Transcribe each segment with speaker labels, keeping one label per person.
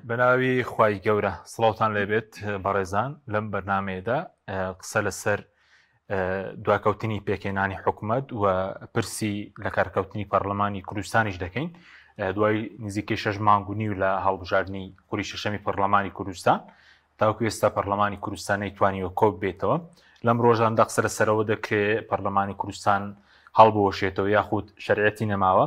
Speaker 1: بەناوی خوای گەورە سڵاوتان لێبێت بەڕێزان لەم بەرنمەیەدا قسە لەسەر دواکەوتنی پێکهێنانی حکومەت و پرسی لەکارکەوتنی پەرلەمانی کوردستانیش دەکەین دوای نزیکەی شەش مانگ و نیو لە هەڵبژاردنی خولی شەشەمی پەرلەمانی کوردستان تاوەکو ئێستا پەرلەمانی کوردستان نەیتوانیوە کۆب بێتەوە لەم ڕۆژاندا قسە لەسەرەوە دەکرێ پەرلەمانی کوردستان هەڵبوەشێتەوە یاخود شەرعەتی نەماوە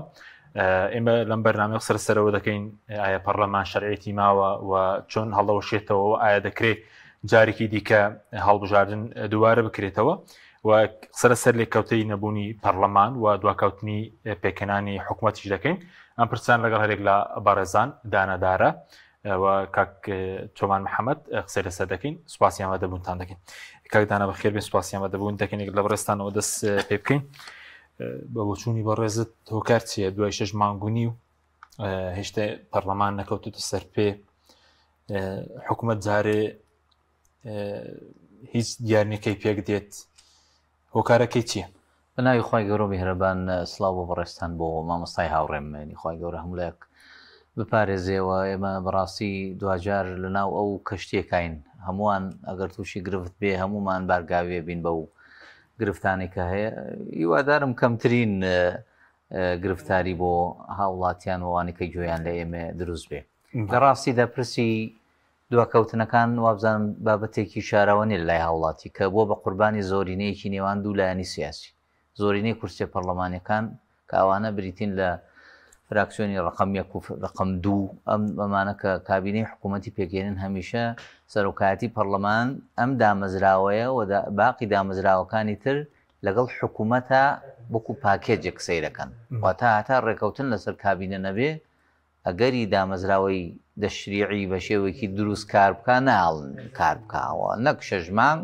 Speaker 1: ئێمە لەم بەرنامە قسە لەسەرەوە دەکەین ئایا پەرلەمان شەرعەتی ماوە و چۆن هەڵدەوەشێتەوە ئایا دەکرێت جارێکی دیکە هەڵبژاردن دووارە بکرێتەوە و قسە لەسەر لێکەوتەی نەبوونی پەرلەمان و دواکەوتنی پێکهێنانی حکوومەتیش دەکەین ئەم پرسان لەگەڵ هەرێک لە بەڕێزان دانەدارە و کاک چۆمان محەممەد قسەی لەسەر دەکەین سوپاسی ئامادەبوونتان دەکەین کاک دانا بەخێر بێن سوپاسی ئامادەبوون دەکەین لە بەڕێزتانەوە دەست پێ بکەین بە بۆچوونی بەڕێزت هۆکار چییە دوای شەش مانگ و نیو هێشتا پەرلەمان نەکەوتوتە سەر پێ حکوومەت جارێ هیچ دیارنیەکەی پێک دێت هۆکارەکەی چییە؟
Speaker 2: بە ناوی خوای گەورە و میهرەبان سڵاو بۆ بەڕێزتان بۆ مامۆستای هاوڕێم یعنی خوای گەورە هەموو لایەک بپارێزێ و ئێمە بەڕاستی دواجار لە ناو ئەو کەشتیەکاین هەمووان ئەگەر تووشی گرفت بێ هەموومان بارگاویە بین بەو گرفتانەی کە هەیە هیوادارم کەمترین گرفتاری بۆ هاوڵاتیان وەوانی کە گوێیان لە ئێمە دروست بێ لە ڕاستیدا پرسی دواکەوتنەکان وابزانم بابەتێکی شاراوە نیە لەلای هاوڵاتی کە بووە بە قوربانی زۆرینەیەکی نێوان دوو لایەنی سیاسی، زۆرینەی کورسیە پەڕلەمانیەکان کە ئەوانە بریتین لە فراکسیۆنی ڕەقەم یەک و ڕەقەم دوو، ئەم ئەمانە کە کابینەی حکوومەتی پێکهێنن هەمیشە سەرۆکایەتی پەڕلەمان ئەم دامەزراوەیە و باقی دامەزراوەکانی تر لەگەڵ حکوومەتا وەکوو پاکێجێک سەیرەکەن واتە هەتا ڕێکەوتن لەسەر کابینە نەبێ ئەگەری دامەزراوەی تەشریعی بە شێوەیەکی دروست کار بکا ناڵن کار بکاوە نەک شەش مانگ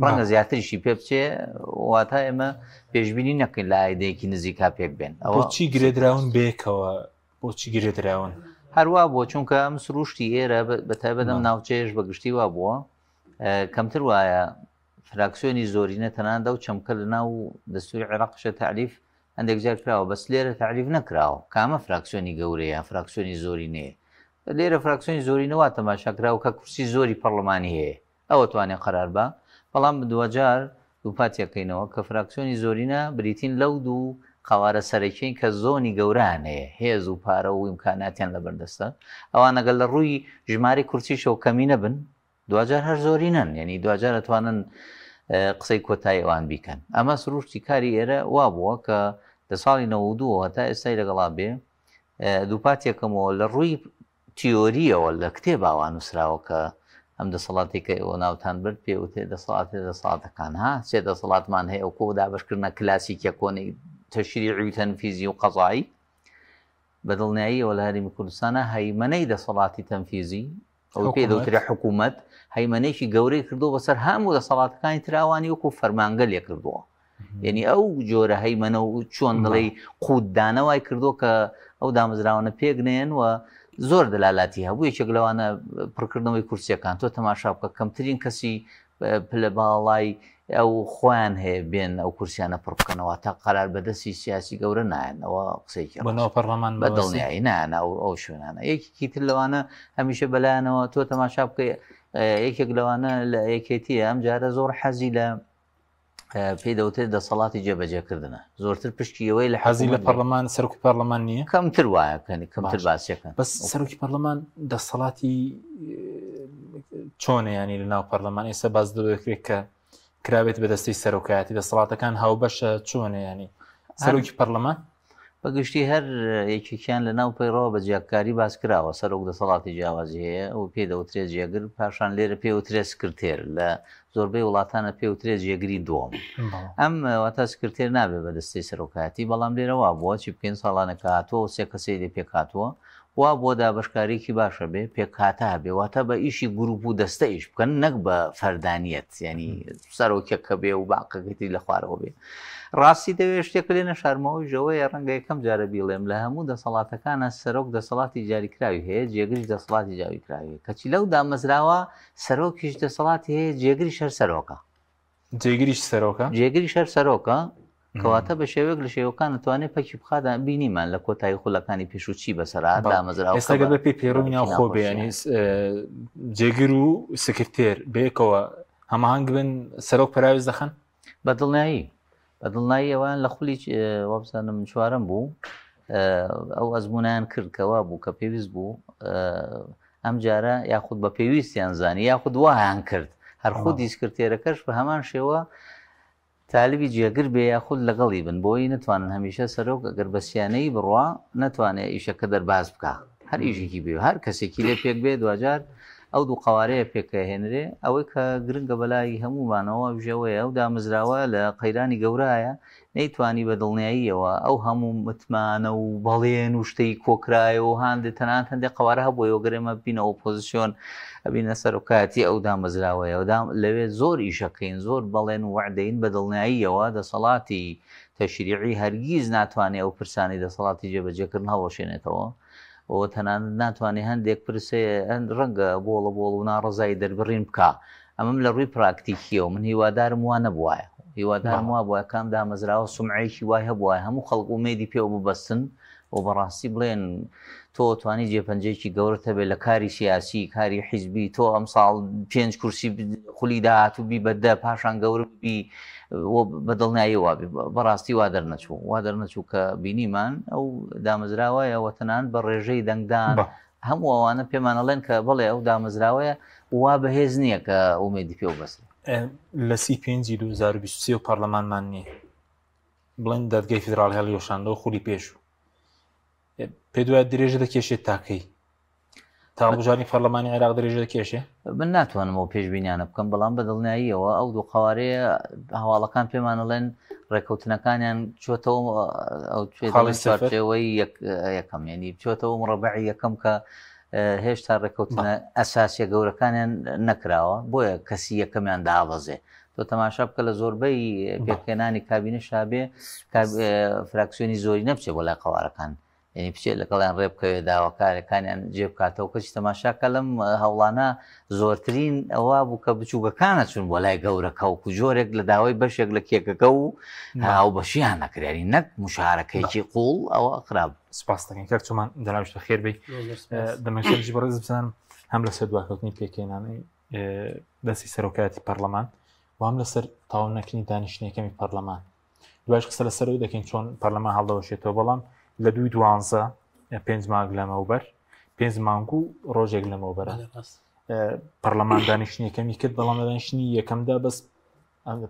Speaker 2: ڕەنگە زیاتریشی پێ بچێ واتە ئێمە پێشبینی نەکەین لە ئایدەیەکی نزیکا پێک بێن.
Speaker 1: ئەوە بۆچی گرێدراون بەیەکەوە؟ بۆچی گرێدراون؟
Speaker 2: هەروا بووە چونکە ئەم سروشتی ئێرە بە تایبەت ئەم ناوچەیەش بە گشتی وا بووە کەمتر وایە فراکسیۆنی زۆرینە تەنانەت ئەو چەمکە لە ناو دەستوری عێراقیشە تەعریف هەندێک جار کراوە بەس لێرە تەعریف نەکراوە کامە فراکسیۆنی گەورەیە فراکسیۆنی زۆرینەیە لێرە فراکسیۆنی زۆرینە وا تەماشا کراوە کە کورسی زۆری پەڕلەمانی هەیە ئەوە توانێ قەرار با بەڵام دواجار دووپاتیەکەینەوە کە فراکسیۆنی زۆرینە بریتین لەو دوو قەوارە سەرەکیین کە زۆنی گەورەیان هەیە هێز و پارە و ئیمکاناتیان لەبەردەستە ئەوان ئەگەر لە ڕووی ژمارەی کورسیشەوە کەمینە بن دواجار هەر زۆرینەن یعنی دواجار ئەتوانن قسەی کۆتایی ئەوان بیکەن ئەمە سروشتی کاری ئێرە وا بووە کە لە ساڵی 92 هەتا ئێستای لەگەڵا بێ دووپات یەکەمەوە لە ڕووی تیۆریەوە لە کتێباوە نووسراوە کە ئەم دەسەڵاتی کە ئێوە ناوتان برد پێ وتێ دەسەڵاتی دەسەڵاتەکان ها سێ دەسەڵاتمان هەیە و کۆ دابشکردنە کلاسیکە کۆنی تەشریعی و تەنفیزی و قەزایی بە دڵنیاییەوە لە هەرێمی کوردستانە هەیمەنەی دەسەڵاتی تەنفیزی ئەوەی پێی دەوترێ حکوومەت هەیمەنەیەکی گەورەی کردووە بەسەر هەموو دەسەڵاتەکانی تراوانی وەکو فەرمانگە لێ کردووە یعنی ئەو جۆرە هەیمەنە و چۆن دەڵێی قووتدانەوەی کردووە کە ئەو دامەزراوانە پێک نێن و زۆر دەلالاتی هەبوو یەکێک لەوانە پڕکردنەوەی کورسیەکان تۆ تەماشا بکە کەمترین کەسی پلە باڵای ئەو خۆیان هەیە بێن ئەو کورسیانە پڕ بکەنەوە تا قەرار بەدەستی سیاسی گەورە نایەن ئەوە قسەیەکی
Speaker 1: بۆ ناو پەرلەمان
Speaker 2: بە دڵنیایی نایەن ئەو ئەو شوێنانە یەکێکی تر لەوانە هەمیشە بەلایەنەوە تۆ تەماشا بکەی یەکێک لەوانە لە یەکێتیە ئەم جارە زۆر حەزی لە پێی دەوترێت دەسەڵاتی جێبەجێکردنە زۆرتر پشکی ئەوەی لە
Speaker 1: حەزی لە پەرلەمان سەرۆکی پەرلەمان نییە
Speaker 2: کەمتر وایە کەنی کەمتر باسیەکەن
Speaker 1: بەس سەرۆکی پەرلەمان دەسەڵاتی چۆنە ینی لە ناو پەرلەمان ئێستا باز دەکرێت کە کرابێت بەدەستی سەرۆکایەتی دەسەڵاتەکان هاوبەشە چۆنە ینی سەرۆکی پەرلەمان
Speaker 2: بە گشتی هەر یەکێکیان لە ناو پەیڕەوە بە جیاکاری باس کراوە، سەرۆک دەسەڵاتی جیاوازی هەیە و پێی دەوترێت جێگر، پاشان لێرە پێی وترێت سکرتێر، لە زۆربەی وڵاتانە پێی وترێت جێگری دووەم. ئەم واتە سکرتێر نابێت بە دەستەی سەرۆکایەتی، بەڵام لێرە وا بووە، چی بکەین ساڵانێکە هاتووە و سێ کەسەی لێ پێکهاتووە، وا بووە دابەشکارییەکی باش هەبێ، پێکهاتە هەبێ، واتە بە ئیشی گروپ و دەستە ئیش بکەن نەک بە فەردانیەت، یانی سەرۆکێک هەبێ و باقەکەی تری لە خوارەوە بێ. ڕاستی دەوێ شتێک لێ نەشارمەوە ئەویش ئەوەیە ڕەنگە یەکەم جارە بیڵێم لە هەموو دەسەڵاتەکانا سەرۆک دەسەڵاتی جاریکراوی هەیە جێگریش دەسەڵاتی جاویکراوی هەیە کەچی لەو دامەزراوە سەرۆکیش دەسەڵاتی هەیە جێگریش هەر سەرۆکە.
Speaker 1: جێگریش سەرۆکە؟
Speaker 2: جێگریش هەر سەرۆکە. کەواتە بە شێوەیەک لە شێوەکان دەتوانێت پەکی بخات. بینیمان لە کۆتایی خولەکانی پێشوو چی بەسەر هات، دامەزراوە
Speaker 1: ئێستا گەر بە پێی پەیڕەوی ناوخۆ بێ، یانی جێگر و سکرتێر بەیەکەوە هەماهەنگ بن سەرۆک پەراوێز دەخەن؟
Speaker 2: بە دڵنیایی، بە دڵنیایی ئەوان لە خولی وابزانم چوارەم بوو ئەو ئەزمونیان کرد کە وا بوو کە پێویست بوو ئەم جارە یاخود بە پێویستیان زانی یاخود وایان کرد هەر خودی سکرتێرەکەش بە هەمان شێوە تالبی جێگر بێ یاخود لەگەڵی بن بۆی نەتوانن هەمیشە سەرۆک ئەگەر بە سیانەیی بڕوا نەتوانێ ئیشەکە دەرباز بکا هەر ئیشێکی بێ هەر کەسێکی لێ پێک بێ دواجار ئەو دوو قەوارەیە پێکەهێنرێ ئەوەی کە گرنگە بەلای هەموومانەوە ئەویش ئەوەیە ئەو دامەزراوە لە قەیرانی گەورایە نەیتوانی بە دڵنیاییەوە ئەو هەموو متمانە و بەڵێن و شتەی کۆکرایەوە و هاندێ تەنانەت هەندێک قەوارە هەبووەوە گەر ئێمە بینە ئۆپۆزیسیۆن ئەبینە سەرۆکایەتی ئەو دامەزراوەیە و لەوێ زۆر ئیشەکەین زۆر بەڵێن و وەعدەین بە دڵنیاییەوە دەسەڵاتی تەشریعی هەرگیز ناتوانێ ئەو پرسانەی دەسەڵاتی جێبەجێکردن هەڵوەشێنێتەوە و تەنانەت ناتوانێ هەندێک پرس هەیە ڕەنگە بۆڵە بۆڵ و ناڕەزایی دەربڕین بکا ئەمەم لە ڕووی پراکتیکیەوە من هیوادارم وا نەبوایە هیوادارم وا بوایە کام دامەزراوە سومعەیەکی وای هەبوایە هەموو خەڵک ئومێدی پێوە ببەستن و بەڕاستی بڵێن تۆ توانی جێپەنجەیەکی گەورەت هەبێت لە کاری سیاسی کاری حیزبی تۆ ئەمساڵ پێنج کورسی خولی داهاتوو بی بە دە پاشان گەورە ببی بە دڵنیایی وابێ بەڕاستی وا دەرنەچوو وا دەرنەچوو کە بینیمان ئەو دامەزراوەیە وەتەنان بە ڕێژەی دەنگدان هەموو ئەوانە پێمان ئەڵێن کە بەڵێ ئەو دامەزراوەیە وا بەهێز نییە کە ئومێدی پێوە بەسترێ.
Speaker 1: لە سی پێنجی 2023 و پەرلەمانمان نییە بڵێن دادگای فیدراڵی هەڵیوەشاندەوە خولی پێشوو پێ دوای درێژە دەکێشێت تاکەی تا هەڵبژاردنی پەرلەمانی عێراق درێژە دەکێشێ؟
Speaker 2: من ناتوانم ئەو پێشبینیانە بکەم بەڵام بە دڵنیاییەوە ئەو دوو قەوارەیە هەواڵەکان پێمان ئەڵێن ڕێکەوتنەکانیان چۆتەوە ئەو
Speaker 1: خاڵی سفر.
Speaker 2: چوارچێوەی یەکەم یعنی چۆتەوە مڕەبەعی یەکەم کە هێشتا ڕێکەوتنە ئەساسیە گەورەکانیان نەکراوە بۆیە کەسی یەکەمیان دابەزێ تۆ تەماشا بکە لە زۆربەی پێکهێنانی کابینە شابێ فراکسیۆنی زۆری نەبچێ بۆ لای قەوارەکان یعنی بچێت لەگەڵیان ڕێ بکەوێت داواکارەکانیان جێ بکاتەوە کەچی تەماشاکە لەم هەوڵانە زۆرترین ئەوە بوو کە بچووکەکانە چون بۆ لای گەورەکە و جۆرێک لە داوای بەشێک لە کێکەکە و هاوبەشیان نەکرێنی نەک مشارەکەیکی قوڵ ئەوە خراپ.
Speaker 1: سپاس دەکەین کاک چۆمان جەنابیش بەخێر بێی. دەمەوێت بەڕێز بزانم هەم لەسەر دواکەوتنی پێکهێنانەی دەستی سەرۆکایەتی پەرلەمان و هەم لەسەر تەواو نەکردنی دانیشتنەکەمی پەرلەمان دوایش قسە لەسەرەوەی دەکەین چۆن پەرلەمان هەڵدەوەشێتەوە بەڵام لە دووی دوانزە پێنج مانگ لەمەوبەر پێنج مانگ و ڕۆژێک لەمەوبەرە پەرلەمان دانیشتنی یەکەمی کرد بەڵام لە دانیشتنی یەکەمدا بەس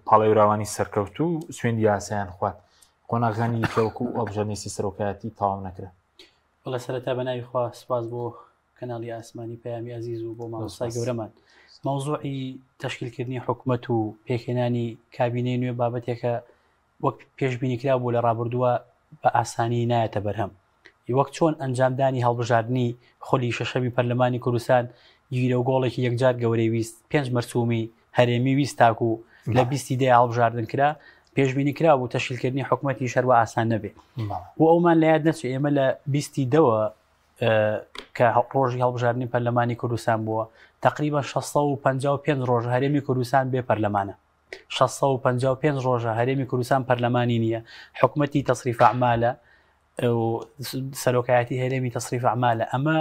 Speaker 1: پاڵێوراوانی سەرکەوتوو سوێندی یاسایان خوارد قۆناغانی یەکەوەکو هەڵبژاردنی سەرۆکایەتی تەواو نەکرا.
Speaker 3: بەڵێ سەرەتا بە ناوی خوا سپاس بۆ کەناڵی ئاسمانی پەیامی ئەزیز و بۆ مامۆستای گەورەمان. مەوزوعی تەشکیلکردنی حکومەت و پێکهێنانی کابینەی نوێ بابەتێکە وەک پێشبینیکراو بوو لە ڕابردووە بە ئاسانی نایەتە بەرهەم. وەک چۆن ئەنجامدانی هەڵبژاردنی خولی شەشەمی پەرلەمانی کوردستان گیرە و گۆڵێکی یەکجار گەورەی ویست، پێنج مەرسومی هەرێمی ویست تاکو لە بیستی دەی هەڵبژاردن کرا، پێشبینی کرا بوو تەشکیلکردنی حکومەتیش هەروا ئاسان نەبێ. و ئەومان لە یاد نەچێ ئێمە لە بیستی دەوە کە ڕۆژی هەڵبژاردنی پەرلەمانی کوردستان بووە تقریبا 655 ڕۆژ هەرێمی کوردستان بێ پەرلەمانە 655 ڕۆژە هەرێمی کوردستان پەرلەمانی نییە حکومەتی تەسریف ئەعمالە سەرۆکایەتی هەرێمی تەسریف ئەعمالە ئەمە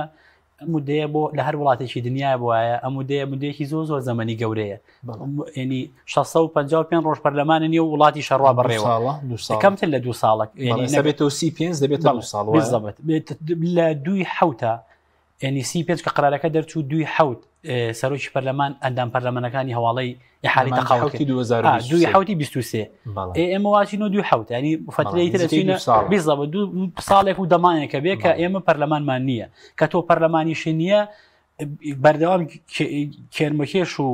Speaker 3: مدەیە بۆ لە هەر وڵاتێکی دنیا بواە ئەم مدەیە مدەیەکی زۆر زۆر زەمەنی گەورەیە ینی 655 ڕۆژ پەرلەمانە نیە و وڵاتی شەڕوا بەڕێوە کەمتر لە دو ساڵە
Speaker 1: دەبێتەوە سی پێنج دەبێت ساڵ
Speaker 3: لە دوی حوتە ینی سی پێنج کە قرارەکە دەرچوو دوی حوت سەرۆکی پەرلەمان ئەندام پەرلەمانەکانی هەواڵەی ئیحالی تەقاوت کرد. دوی حوتی 23 ئێمە واچینەوە دوی حوت ینی فترەی تر ئەچینە بیزەبت دوو ساڵێک و دەمانێکە بێ کە ئێمە پەرلەمانمان نییە کە تۆ پەرلەمانیشی نییە بەردەوام کێرمەکێش و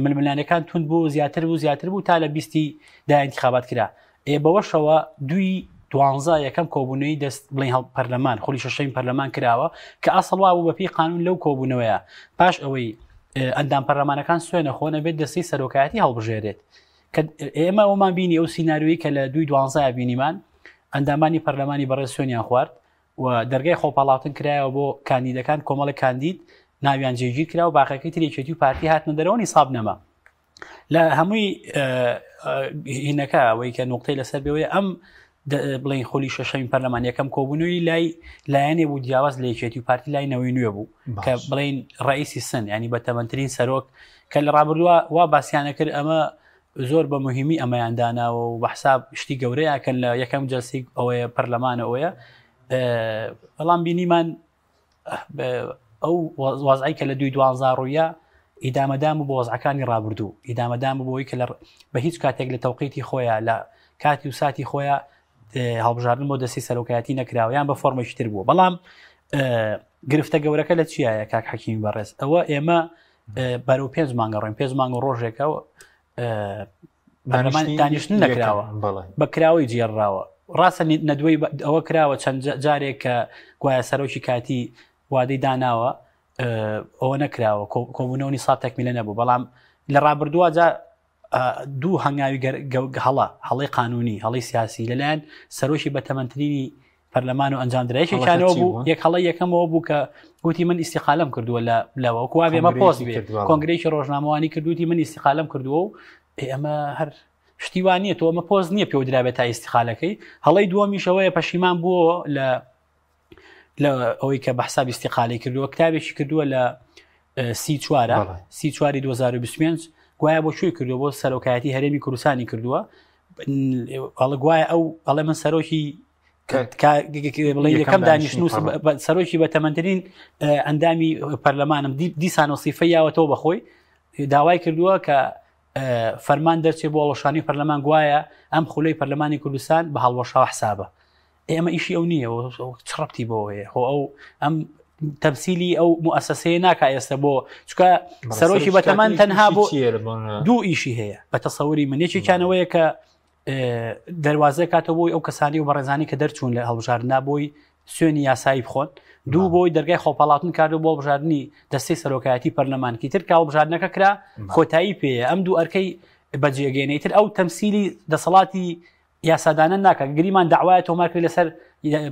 Speaker 3: ململانەکان تون بوو زیاتر بوو زیاتر بوو تا لە بیستی دا انتخابات کرا ئێ بەوەشەوە دوی دوانزە یەکەم کۆبوونەوەی دەست بڵێن هەڵ پەرلەمان خولی شەشەمی پەرلەمان کراوە کە ئەسڵ وابوو بەپێی قانون لەو کۆبوونەوەیە پاش ئەوەی ئەندام پەرلەمانەکان سوێنە خۆ نەبێت دەستەی سەرۆکایەتی هەڵبژێرێت کە ئێمە ئەومان بینی ئەو سیناریۆیی کە لە دوی دوانزە بینیمان ئەندامانی پەرلەمانی بەڕێز سوێنیان خوارد و دەرگای خۆپاڵاوتن کرایەوە بۆ کاندیدەکان کۆمەڵێک کاندید ناویان جێگیر کرا و باقەکەی تر یەکێتی و پارتی هاتنە دەرەوە نیساب نەما. لە هەمووی هینەکە ئەوەی کە نقطەی لەسەر بێەوەی ئەم بڵین خۆلی شەشەمی پەرلەمان یەکەم کۆبوونەوەی لای لایەنێ بوو جیاواز لە یەکێتی و پارتی لای نەوەی نوێ بوو کە بڵین ڕئیسی سن ینی بە تەمەنترین سەرۆک کە لە ڕابردووە وا باسییانە کرد ئەمە زۆر بە مهمی ئەمەیان داناوە و بە حساب شتی گەورەیەکەن لە یەکەم جلسی ئەوەیە پەرلەمانە ئەوەیە بەڵام بینیمان ئەو وەزعی کە لە دوی دوانزا ڕوویە ئیدامەدان بوو بۆ وەزعەکانی ڕابردوو ئیدامەدان بوو بۆی کە بە هیچ کاتێک لە تەوقیتی خۆیان لە کاتی و ساتی خۆیان هەڵبژاردن بۆ دەستی سەرۆکایەتی نەکراوە یان بە فۆرمێکی تر بووە بەڵام گرفتە گەورەکە لە چیایە کاک حەکیمی بەڕێز ئەوە ئێمە بەرەو پێنج مانگە ڕۆین پێنج مانگ و ڕۆژێکە دانیشتن نەکراوە بە کراوەی جێڕاوە ڕاستە نەدوی ئەوە کراوە چەند جارێک کە گوایە سەرۆکی کاتی وادەی داناوە ئەوە نەکراوە کۆبوونەوەنی سا تەکمیلە نەبوو بەڵام لە ڕابردووە جا دوو هەنگاوی هەڵە هەڵی قانونی هەڵی سیاسی لەلایەن سەرۆکی بەتەمەنترینی پەرلەمان و ئەنجامدرا یەکێکیانەوە بوو یەک هەڵە یەکەمەوە بوو کە گوتی من ئیسیقالم کردووە لە لەوە کووا بێمە پۆست بێت کۆنگرێکی ڕۆژنامەوانی کردوتی من ئیسیقالم کردووە و ئەمە هەر شتیوان نییە تۆ ئەمە پۆست نییە پێ درابێت تا ئیسیقالەکەی هەڵی دووەمیشەوەیە پەشیمان بووە لە لە ئەوەی کە بە حساب ئیسیقالی کردووە کتابێکی کردووە لە سی چوارە سی چواری 2025 گوایە بۆ کوێی کردووە بۆ سەرۆکایەتی هەرێمی کوردستانی کردووە ئەڵە گوایە ئەو ئەڵێ من سەرۆکی یەکەم دانیشتن و سەرۆکی بە تەمەندترین ئەندامی پەرلەمانم دیسان و سیفە یاوەتەوە بەخۆی داوای کردووە کە فەرمان دەرچێ بۆ هەڵوەشانی پەرلەمان گوایە ئەم خولەی پەرلەمانی کوردستان بە هەڵوەشاوە حسابە ئێمە ئیشی ئەو نییە چ ڕەبتی بۆ هەیە خۆ ئەو ئەم تەمسیلی ئەو موسسەیە ناکا ئێستا بۆ چکە سەرۆکی بەتەمان تەنها بۆ دوو ئیشی هەیە بە تەسەوری من یەکێکیانەوەیە کە دەواازە کاتەوە بۆی ئەو کەسانی و بەڕێزانی کە دەرچوون لە هەڵبژاردنا بۆی سوێنی یاسایی بخۆن دوو بۆی دەرگای خۆپەڵاتن کارد بۆ بژاردننی دەستەی سەرۆکایەتی پەرلەمانکی تر کە هەڵبژاردنەکە کرا کۆتایی پێیە ئەم دوو ئەرکەی بەجێگەێنەی تر ئەو تەمسیلی دەسەڵاتی یاسادانە ناکە گریمان داوایە تۆمار کرد لەسەر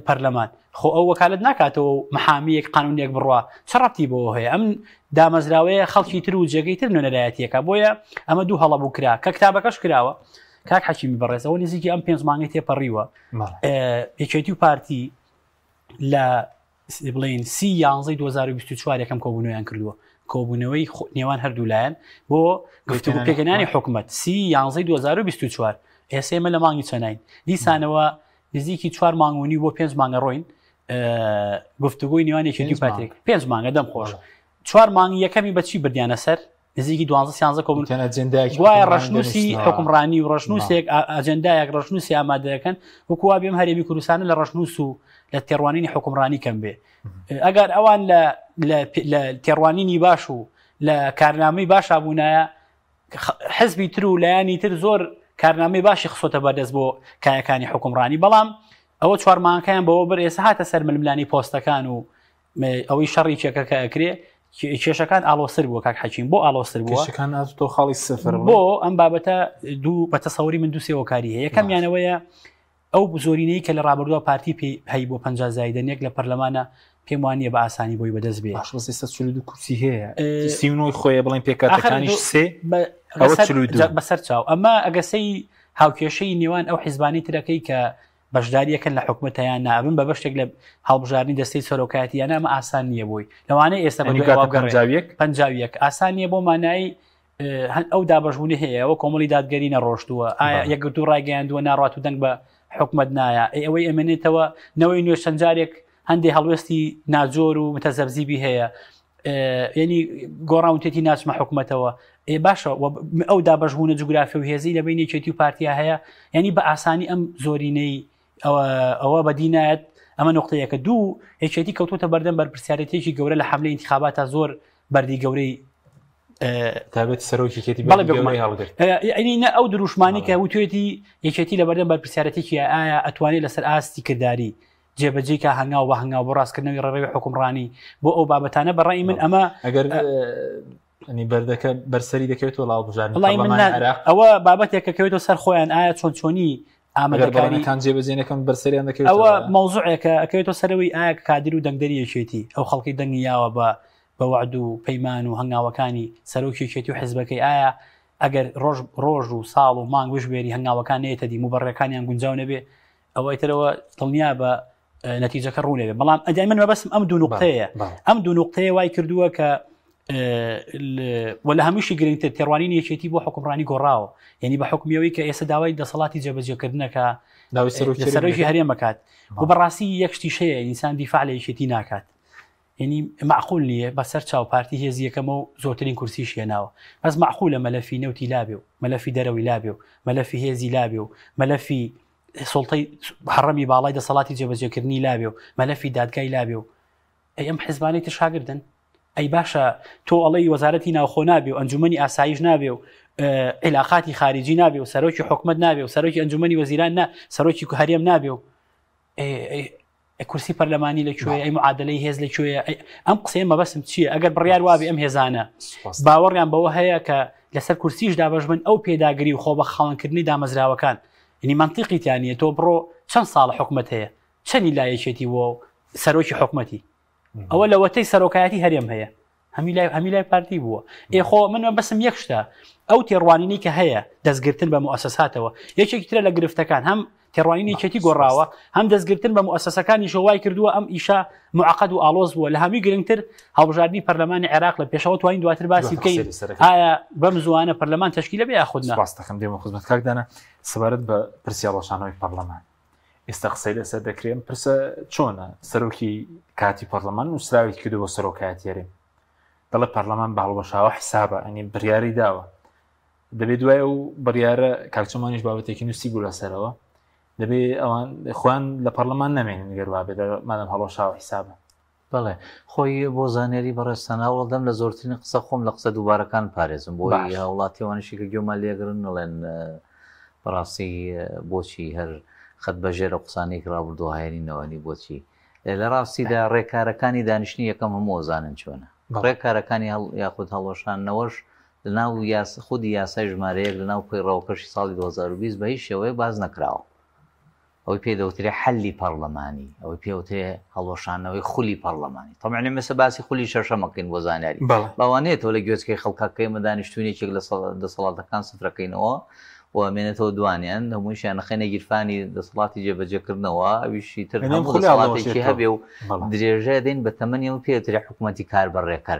Speaker 3: پەرلەمان خۆ ئەو وەکالت ناکاتەوە و محامیەک قانونێک بڕوا چ ڕەتی بۆ هەیە ئەم دامەزراوەیە خەڵکی تر و جێگەی تر نوێنەرایەتیەکە بۆیە ئەمە دوو هەڵە بوو کرا کە کتابەکەش کراوە کاک حەکیمی بەڕێزەوە نزیکی ئەم پێنج مانگەی تێپەڕیوە یەکێتی و پارتی لە بڵین سی یانزەی 2024 یەکەم کۆبوونەوەیان کردووە کۆبوونەوەی نێوان هەردوو لایەن بۆ گفتوگۆ پێکهێنانی حکومەت سی یانزەی 2024 ئێستا ئێمە لە مانگی چەنین دیسانەوە نزیکی چوار مانگ و نیو بۆ پێنج مانگە ڕۆین گفتوگۆی نێوان یەکێتی و پارتی پێنج مانگە دەم خۆش چوار مانگی یەکەمی بەچی بردیانە سەر نزیکی دوانزە سیانزە کۆبوون
Speaker 1: ئەجێندایەکی
Speaker 3: گوایە
Speaker 1: حکومڕانی
Speaker 3: ڕەشنووسی
Speaker 1: دەنووسنەوە.
Speaker 3: حکومڕانی و ڕەشنووسێک ئەجێندایەک ڕەشنووسی ئامادەکەن وەکو وا بێم هەرێمی کوردستانە لە ڕەشنووس و لە تێڕوانینی حکومڕانی کەم بێ ئەگەر ئەوان لە لە تێڕوانینی باش و لە کارنامەی باشا بوونایە حزبی تر و لایەنی تر زۆر کارنامەی باشی خسۆتە بەردەست بۆ کایەکانی حکومڕانی بەڵام ئەوە چوارمانەکەیان بەوە بر ئێستا هاتە سەر ململانی پۆستەکان و ئەوەی شەڕی چەکەکە ئەکرێ کێشەکان ئاڵۆستر بووە کاک حەکیم بۆ ئاڵۆستر بووە
Speaker 1: کێشەکان تۆ خاڵی سفر
Speaker 3: بۆ ئەم بابەتە دوو بە تەسەوری من دوو سێ هۆکاری هەیە یەکەمیانەوەیە ئەو زۆرینەی کە لە ڕابردووە پارتی پێی هەی بۆ 50 زایدەنێک لە پەرلەمانە پێم وان نییە بە ئاسانی بۆی بەدەست بێ
Speaker 1: باش بەس ئێستا 42 کورسی هەیە 39 خۆیە بڵێن پێکهاتەکانیش سێ ئەوە 42
Speaker 3: بەسەر چاو ئەمە ئەگەسەی هاوکێشەی نێوان ئەو حیزبانی ترەکەی کە بەشداریەکەن لە حکومەتە یان نا ئەبن بە بەشێک لە هەڵبژاردنی دەستەی سەرۆکایەتی یان ئەمە ئاسان نییە بۆی لەوانەیە ئێستا بە دوای ئەوە بگەڕێ. 51 ئاسان نییە بۆ مانای ئەو دابەشبوونی هەیە ئەوە کۆمەڵی دادگەری نەڕۆشتووە ئایا یەکگرتوو ڕایگەیاندووە ناڕات و دەنگ بە حکومەت نایە ئەی ئەوەی ئەمێنێتەوە نەوەی نوێ چەند جارێک هەندێک هەڵوێستی ناجۆر و متەزەبزیبی هەیە یعنی گۆڕاونتێتی ناچمە حکومەتەوە ئێ باشە ئەو دابەشبوونە جوگرافی و هێزی لە بین یەکێتی و پارتیا هەیە یعنی بە ئاسانی ئەم زۆرینەی ئەوە بەدی نایەت ئەمە نقطەیەکە دوو یەکێتی کەوتوتە بەردەم بەرپرسیارەتێکی گەورە لە حملەی انتخاباتە زۆر بەردی گەورەی
Speaker 1: تابێت سەرۆکی یەکێتی بەڵێ گەورەی هەڵگرت
Speaker 3: یعنی نە ئەو دروشمانی کە وتوێتی یەکێتی لە بەردەم بەرپرسیارەتێکی ئایا ئەتوانێت لەسەر ئاستی کرداری جێبەجێی کا هەنگاو بە هەنگاو بۆ ڕاستکردنەوەی ڕێڕەوی حوکمڕانی بۆ ئەو بابەتانە بە ڕای من ئەمە
Speaker 1: ئەگەر ئەنی بەردەکە بەرسەری دەکەوێتەوە لە هەڵبژاردنی
Speaker 3: وڵی من
Speaker 1: پەرلەمانی عێراق
Speaker 3: ئەوە بابەتێکە کەوێتەوە سەر خۆیان ئایا چۆن چۆنی
Speaker 1: ئەگەر
Speaker 3: ئامادەکاری
Speaker 1: بەڵێنەکان جێبەجێ نەکەن بەرسەریان دەکەوێتەوە
Speaker 3: ئەوە مەوزوعێکە ئەکەوێتەوە سەرەوەی ئایا کادر و دەنگدەری یەکێتی ئەو خەڵکی دەنگی یاوە بە بە وەعد و پەیمان و هەنگاوەکانی سەرۆکی یەکێتی و حزبەکەی ئایا ئەگەر ڕۆژ ڕۆژ و ساڵ و مانگ بژمێری هەنگاوەکان نێتە دی موبەڕەکانیان گونجاو نەبێ ئەوەی ترەوە دڵنیا بە نەتیجەکە ڕوو نەبێ بەڵام ئەدای من مەبەستم ئەم دوو نوقتەیە ئەم دوو نوقتەیە وای کردووە کە و لە هەمووشی گرنگتر تێڕوانینی یەکێتی بۆ حکومڕانی گۆڕاوە یعنی بە حکومیەوەی کە ئێستا داوای دەسەڵاتی جێبەجێکردنەکە سەرۆکی هەرێم بکات و بەڕاستی یەک شتیش هەیە ئینسان دیفاع لە یەکێتی ناکات یعنی معقول نییە بەسەر چاو پارتی هێزی یەکەمە و زۆرترین کورسیش هێناوە بەس معقولە مەلەفی نەوتی لابێ و مەلەفی دەرەوەی لابێ و مەلەفی هێزی لابێ و مەلەفی سوڵتەی هەڕەمی باڵای دەسەڵاتی جێبەجێکردنی لابێ و مەلەفی دادگای لابێ و ئەی ئەم حزبانەی تر شاگردن ئەی باشە تۆ ئەڵێی وەزارەتی ناوخۆ نابێ و ئەنجومەنی ئاسایش نابێ و عیلاقاتی خارجی نابێ و سەرۆکی حکومت نابێ و سەرۆکی ئەنجومەنی وەزیران نا سەرۆکی هەرێم نابێ و کورسی پەرلەمانی لە کوێ ئەی معادلەی هێز لە کوێ ئەم قسەیە مەبەسم چییە ئەگەر بڕیار وابێ ئەم هێزانە باوەڕیان بەوە هەیە کە لەسەر کورسیش دابەش بن ئەو پێداگری و خۆ بە خاوەنکردنی دامەزراوەکان یعنی منطقی تیانە تۆ بڕۆ چەند ساڵ حکومت هەیە چەنی لا یەکێتی بووە و سەرۆکی حکومەتی ئەوە لەوەتەی سەرۆکایەتی هەرێم هەیە هەمی لای هەمی لای پارتی بووە ئێ خۆ من بەسم یەک شتە ئەو تێڕوانینی کە هەیە دەستگرتن بە موئەسەساتەوە یەکێکی ترە لە گرفتەکان هەم تێڕوانینی یەکێتی گۆڕاوە هەم دەستگرتن بە موئەسەسەکانی شەوای کردووە ئەم ئیشە معقد و ئاڵۆز بووە لە هەمووی گرنگتر هەڵبژاردنی پەرلەمانی عێراق لە پێشەوە توانین دواتر باسی بکەین ئایا بەم زوانە پەرلەمان تەشکیلە بێ یاخود نا
Speaker 1: ڕاستەکەم دێمە خزمەت کاک دانا سەبارەت بە پرسی هەڵوەشانەوەی پەرلەمان ئێستا قسەی لەسەر دەکرێ ئەم پرسە چۆنە سەرۆکی کاتی پەرلەمان نووسراوێکی کردو بۆ سەرۆکایەتی هەرێم دەڵێ پەرلەمان بە هەڵوەشاوە حسابە ئەنی بڕیاری داوە دەبێ دوای ئەو بڕیارە کاکچۆمانیش بابەتێکی نووسی بوو لەسەرەوە دەبێ ئەوان خۆیان لە پەرلەمان نەمێنن گەر وابێ مادەم هەڵوەشاوە حسابە.
Speaker 2: بەڵێ خۆی بۆ زانیاری بەڕێزتان هەوڵدەم لە زۆرترین قسە خۆم لە قسە دووبارەکان پارێزم بۆی
Speaker 1: باش.
Speaker 2: هاوڵاتی ئەوانەشی کە گوێمان لێگرن نەڵێن بەڕاستی بۆچی هەر خەت بەژێر ئەو قسانەی کە ڕابردوو هاێنینەوە نی بۆچی لە ڕاستیدا ڕێکارەکانی دانیشتنی یەکەم هەموو ئەزانن چۆنە
Speaker 1: بەڵێ.
Speaker 2: ڕێکارەکانی هەڵ یاخود هەڵوەشاندنەوەش لەناو یاس خودی یاسای ژمارە یەک لەناو پەیڕەوەکەشی ساڵی 2020 بە هیچ شێوەیەک باس نەکراوە. ئەوەی پێی دەوترێ حەلی پەڕلەمانی، ئەوەی پێ وترێ هەڵوەشاندنەوەی خولی پەڕلەمانی. تەبعەن ئێمە ئێستا باسی خولی شەشەم ئەکەین بۆ زانیاری.
Speaker 1: بەڵێ.
Speaker 2: با وا نەیەتەوە لە گوێچکەی خەڵکا کە ئێمە دانیشتووین یەکێک لە دەسەڵاتەکان سفرەکەینەوە و ئەمێنێتەوە دوانیان، هەموویشیان ئەخەینە گیرفانی دەسەڵاتی جێبەجێکردنەوە، ئەویشی تر
Speaker 1: یانی ئەم
Speaker 2: هەموو
Speaker 1: خولە
Speaker 2: دەسەڵاتێکی
Speaker 1: هەڵدەوەشێتەوە.
Speaker 2: هەبێ و
Speaker 1: بەڵێ.
Speaker 2: درێژە دەین بە تەمەنی ئەوە پێ ئەوترێ حکوومەتی کاربەڕێکەر.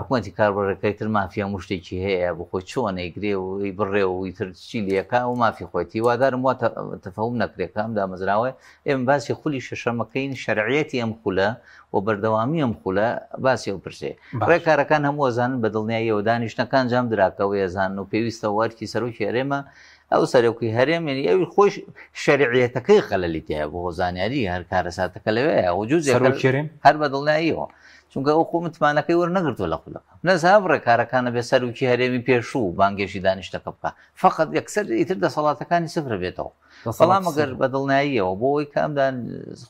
Speaker 2: حکومەتی کاربەڕێکەری تر مافی هەموو شتێکی هەیە بۆ خۆی چۆن ئەیگرێ و ئەیبڕێ و ئیتر چی لێکا و مافی خۆیەتی هیوادارم وا تەفەهوم نەکرێ کە ئەم دامەزراوە ئێمە باسی خولی شەشەمەکەین شەرعیەتی ئەم خولە و بەردەوامی ئەم خولە باسی ئەو پرسێ ڕێکارەکان هەموو ئەزانن بە دڵنیاییەوە دانیشتنەکان ئەنجام دراکەوە ئەزانن و پێویستە و ئەرکی سەرۆکی هەرێمە ئەو سەرۆکی هەرێم یعنی ئەوی خۆش شەرعیەتەکەی خەلەلی تایە بۆ زانیاری هەر کارەساتەکە لەوەیە وجوزێک هەر بە دڵنیاییەوە چونکە ئەو خۆ متمانەکەی وەرنەگرتووە لە خولەکە نەزاب ڕێکارەکانە بێ سەرۆکی هەرێمی پێشوو بانگێشی دانیشتەکە بکە فقط یەکسەر ئیتر دەسەڵاتەکانی سفرە بێتەوە بەڵام ئەگەر بە دڵنیاییەوە بۆ ئەوەی کە ئەمدان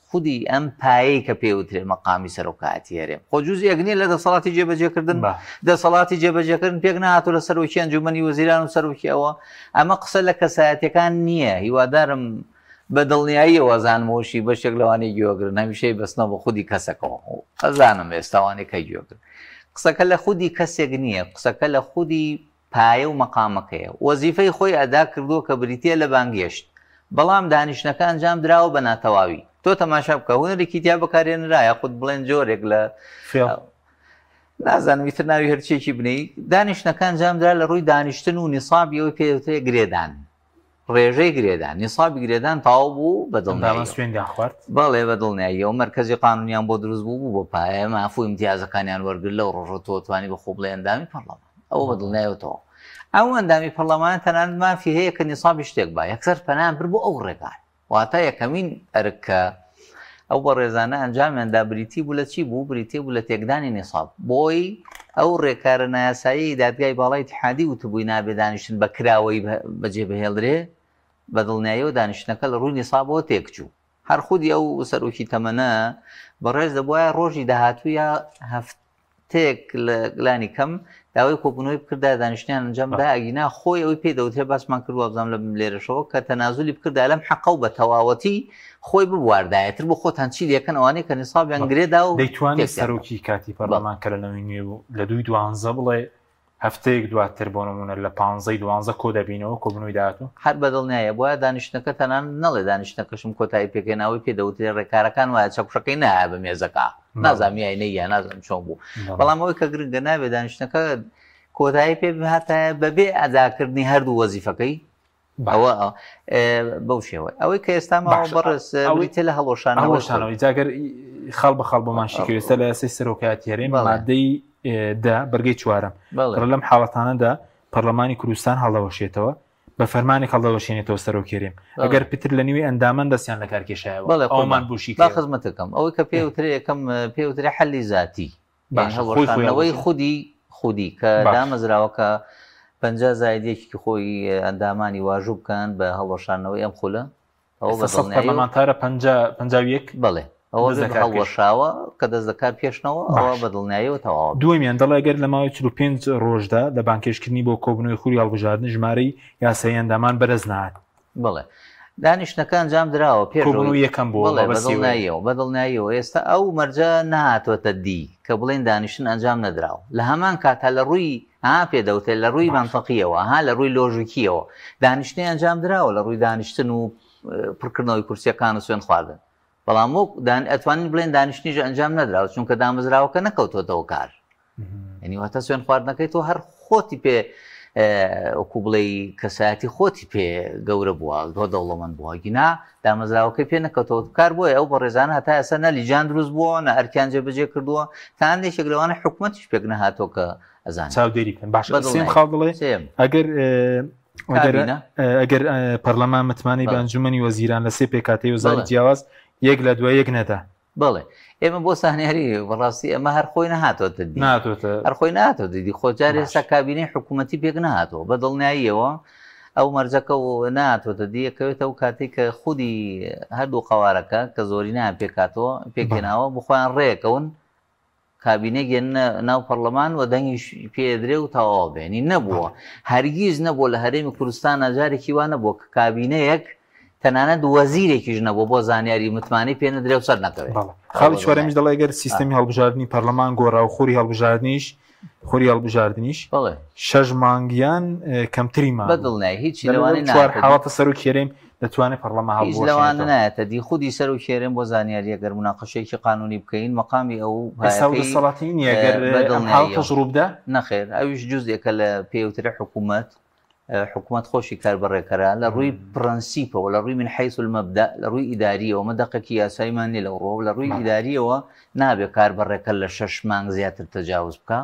Speaker 2: خودی ئەم پایەی کە پێوترێ مەقامی سەرۆکایەتی هەرێم خۆ جزئێک نییە لە دەسەڵاتی جێبەجێکردن دەسەڵاتی جێبەجێکردن پێک نهاتوو لە سەرۆکی ئەنجومەنی وەزیران و سەرۆکی ئەوە ئەمە قسە لە کەسایەتەکان نییە هیوادارم بە دڵنیاییەوە ئەزانم ئەوەشی بەشێک لەوانەی گوێگرن هەمیشەی بەستنەوە بە خودی کەسەکەوە ئەزانم ئێستا ئەوانەی کە گوێگرن قسەکە لە خودی کەسێک نییە قسەکە لە خودی پایە و مەقامەکەیە وەزیفەی خۆی ئەدا کردووە کە بریتییە لە بانگهێشت بەڵام دانیشتنەکە ئەنجام دراوە بە ناتەواوی تۆ تەماشا بکە هونەرێکی تیا بەکارهێنرا یاخود بڵێن جۆرێک لە
Speaker 1: فێڵ
Speaker 2: نازانم ئیتر ناوی هەرچیەکی بنێی دانیشتنەکە ئەنجام درا لە ڕووی دانیشتن و نیسابی ئەوەی پێ دەوترێ گرێدان ڕێژەی گرێدان، نیسابی گرێدان تەواو بوو بە
Speaker 1: ئەندامان
Speaker 2: دڵنیاییەوە.
Speaker 1: سوێندیان خوارد.
Speaker 2: بەڵێ بە دڵنیاییەوە مەرکەزی قانونیان بۆ دروست بوو، بوو بە پایە، ماف و ئیمتیازەکانیان وەرگرت، لەو ڕۆژەوە تۆ توانی بە خۆ بڵێی ئەندامی پەڕڵەمان. ئەوە بە دڵنیایەوە تەواو. ئەو ئەندامی پەڕڵەمانە تەنانەت مافی هەیە کە نیسابی شتێک با، یەکسەر پەنایان برد بۆ ئەو ڕێگایە. واتە یەکەمین ئەرک کە ئەو بەڕێزانە ئەنجامیان دا بریتی بوو لە چی بوو؟ بریتی بوو لە تێکدانی نیساب. بۆی ئەو ڕێکارە نایاساییەی دادگای باڵای ئیتیحادی وتبووی نابێ دانیشتن بە کراوەیی بەجێ بهێڵدرێ، بە دڵنیاییەوە دانیشتنەکە لە ڕووی نیسابەوە تێکچوو. هەر خودی ئەو سەرۆکی تەمەنە بەڕێز دەبوایە ڕۆژی داهاتوو یا هەفتەیەک لە لانی کەم داوای کۆبوونەوەی بکردایە دانیشتنیان ئەنجام بدا ئەگینا خۆی ئەوەی پێی دەوترێ باسمان کرد وابزانم لە لێرەشەوە کە تەنازولی بکردایە لەم حەقە و بە تەواوەتی خۆی ببواردایە تر بۆ خۆتان چی لێکەن ئەوانەی کە نیسابیان گرێدا و
Speaker 1: دەیتوانی
Speaker 2: تێکیان دا.
Speaker 1: سەرۆکی کاتی پەرلەمان کە لە نەوەی نوێ بوو لە دووی دوانزە بڵێ هەفتەیەک دواتر بۆ نموونە لە پانزەی دوانزە کۆ دەبینەوە کۆبوونەوەی داهاتوو؟
Speaker 2: هەر بەدڵنیایە بۆیە دانیشتنەکە تەنانەت نەڵێ دانیشتنەکەشم کۆتایی پێکهێنا ئەوەی پێ دەوترێ ڕێکارەکان وایە چەکوشەکەی نایە بە مێزەکە نازانم یای نەیە نازانم چۆن بوو بەڵام ئەوەی کە گرنگە نابێ دانیشتنەکە کۆتایی پێ بهاتایە بەبێ ئەداکردنی هەردوو وەزیفەکەی ئەوە بەو شێوە ئەوەی کە ئێستا ماوە بەڕێز بریتە لە هەڵوەشانەوەی
Speaker 1: جاگەر خاڵ بە خاڵ بۆمان شیکەوێستا لە یاسای سەرۆکایەتی هەرێم مادەی دە بەرگەی چوارەم لەم حاڵەتانەدا پەرلەمانی کوردستان هەڵدەوەشێتەوە بە فەرمانێک هەڵدەوەشێنێتەوە سەرۆکێرێم ئەگەر پتر لە نیوەی ئەندامان دەستیان لە کارکێشایەوە ئەومان بوشی
Speaker 2: با خزمەتەکەم ئەوەی کە پێوترێ یەکەم پێوترێ حەلی زاتی
Speaker 1: باشە خۆی خۆی
Speaker 2: هەڵوەشاندنەوەی خودی خودی کە دامەزراوەکە 50 زاید یەکی خۆی ئەندامانی واژوو بکەن بە هەڵوەشاندنەوەی ئەم خولە
Speaker 1: ئەوە بە سەد پەرلەمانتارە 51
Speaker 2: بەڵێ ئەوە هەڵوەشاوە کە دەست لەکار پێشنەوە ئەوە بە دڵنیاییەوە تەواو
Speaker 1: دووەمیان دەڵێ گەر لە ماوەی 45 ڕۆژدا لە بانکێشکردنی بۆ کۆبوونەوەی خولی هەڵبژاردن ژمارەی یاسایی ئەندامان بەرز نەهات
Speaker 2: بەڵێ دانیشتنەکە ئەنجام دراوە پێش
Speaker 1: کۆبوونەوەی یەکەم بووە
Speaker 2: بەڵێ بەدڵنیاییەوە بەدڵنیاییەوە ئێستا ئەو مەرجە نەهاتووەتە دی کە بڵێن دانیشتن ئەنجام نەدراوە لە هەمان کاتا لە ڕووی ها پێ دەوترێت لە ڕووی مەنتەقیەوە ها لە ڕووی لۆژیکیەوە دانیشتنی ئەنجام دراوە لە ڕووی دانیشتن و پڕکردنەوەی کورسیەکان و سوێن خواردن بەڵام وەک ئەتوانین بڵێن دانیشتنیش ئەنجام نەدراوە چونکە دامەزراوەکە نەکەوتووەتەوە کار یعنی واتە سوێن خواردنەکەی تۆ هەر خۆتی پێ وەکو بڵێ کەسایەتی خۆتی پێ گەورە بووە تۆ دەوڵەمەند بووە گینا دامەزراوەکەی پێ نەکەوتەوە کار بۆیە ئەو بەڕێزانە هەتا ئێستا نە لیجان دروست بووە نە ئەرکیان جێبەجێ کردووە تا هەندێکێک لەوانە حکومەتیش پێک نەهاتووە کە ئەزان
Speaker 1: چاودێری بکەن باشە سێم خاڵ دەڵێ ئەگەر ئەگەر پەرلەمان متمانەی بە ئەنجومەنی وەزیران لە سێ پێکاتەی وەزاری جیاواز یەک لە دوای یەک نەدا
Speaker 2: بەڵێ ئێمە بۆ سانیاری بەڕاستی ئەمە هەر خۆی نەهاتۆتە دی
Speaker 1: ناتۆتە
Speaker 2: هەر خۆی ناتۆتە دی خۆ جارێ ئێستا کابینەی حکوومەتی پێک نەهاتەوە بە دڵنیاییەوە ئەو مەرجەکە و ناتۆتە دیەکەوێتە ئەو کاتێک کە خودی هەردوو قەوارەکە کە زۆری نایان پێکاتەوە پێکهێناوە بخۆیان ڕێکەون کابینەیەک دێننە ناو پەڕلەمان و دەنگیش پێ ئەدرێ و تەواو ئەبێ. یانی نەبووە، هەرگیز نەبووە لە هەرێمی کوردستانا جارێکی وا نەبووە کە کابینەیەک تەنانەت وەزیرێکیش نەبووە بۆ زانیاری متمانەی پێ نەدرێ و سەر نەکەوێ.
Speaker 1: بەڵێ. خاڵی چوارەمیش دەڵێ گەر سیستەمی هەڵبژاردنی پەرلەمان گۆڕا و خوری هەڵبژاردنیش خوری هەڵبژاردنیش
Speaker 2: بەڵێ.
Speaker 1: شەش مانگ یان کەمتری
Speaker 2: مابوو. بە دڵنیایی هیچی لەوانەی
Speaker 1: چوار حاڵەتە سەرۆکی هەرێم دەتوانێت پەڕلەمان
Speaker 2: هیچ لەوانە نایەتە دی خودی سەرۆکی هەرێم بۆ زانیاری گەر موناقەشەیەکی قانونی بکەین مەقامی ئەو
Speaker 1: ئێستا و دەسەڵاتی نییە گەر ئەم حاڵەتەش ڕووبدا؟
Speaker 2: نەخێر ئەویش جوزئێکە لە پێوترە حکوومەت حکوومەت خۆشی کاربەڕێکەرە لە ڕووی پرەنسیپەوە لە ڕووی من حیث المبدأ لە ڕووی ئیداریەوە مە دەقێکی یاساییمان نیە لەو ڕووەوە لە ڕووی ئیداریەوە نابێ کاربەڕێکەر لە شەش مانگ زیاتر تەجاوز بکا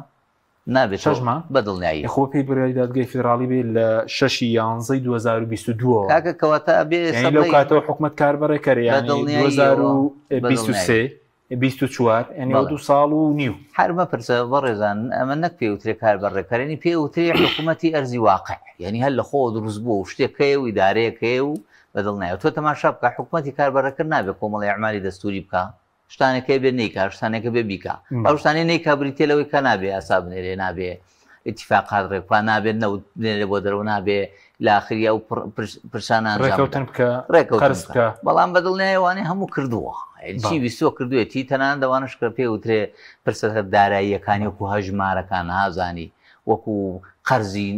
Speaker 2: نابێت
Speaker 1: شەش مانگ؟
Speaker 2: بە دڵنیاییەوە.
Speaker 1: خۆ پێی بڕیاری دادگای فیدراڵی بێ لە شەشی یانزەی 2022ەوە.
Speaker 2: کاکە کەواتە ئەبێ
Speaker 1: ئێستا یانی لەو کاتەوە حکومەت کاربەڕێکەرە یانی 2023 24 یانی ئەوە دوو ساڵ و نیو.
Speaker 2: هەر مەپرسە بەڕێزان ئەمە نەک پێ وترێ کاربەڕێکەر یانی پێ وترێ حکومەتی ئەرزی واقع یانی هەر لە خۆوە دروست بووە و شتێک هەیە و ئیدارەیەک هەیە و بە دڵنیایەوە تۆ تەماشا بکە حکومەتی کاربەڕێکەر نابێ کۆمەڵی ئەعمالی دەستووری بکا شتانێک هەیە بێ نەیکا شتانێکە بێ بیکا ئەو شتانەی نەیکا بریتیە لەوەی کە نابێ یاسا بنێرێ نابێ اتفاقات ڕێک بکا نابێت نەوت بنێرێ بۆ دەرەوە نابێ لاخری ئەو پرسانە ئەنجام
Speaker 1: ڕێکەوتن بکە
Speaker 2: ڕێکەوتن بکە بەڵام بە دڵنیای وانەی هەموو کردووە چی ویستوە کردوێتی تەنانەت ئەوانەش کە پێ وترێ پرسە داراییەکانی وەکو هەژمارەکان نازانی وەکو قەرزی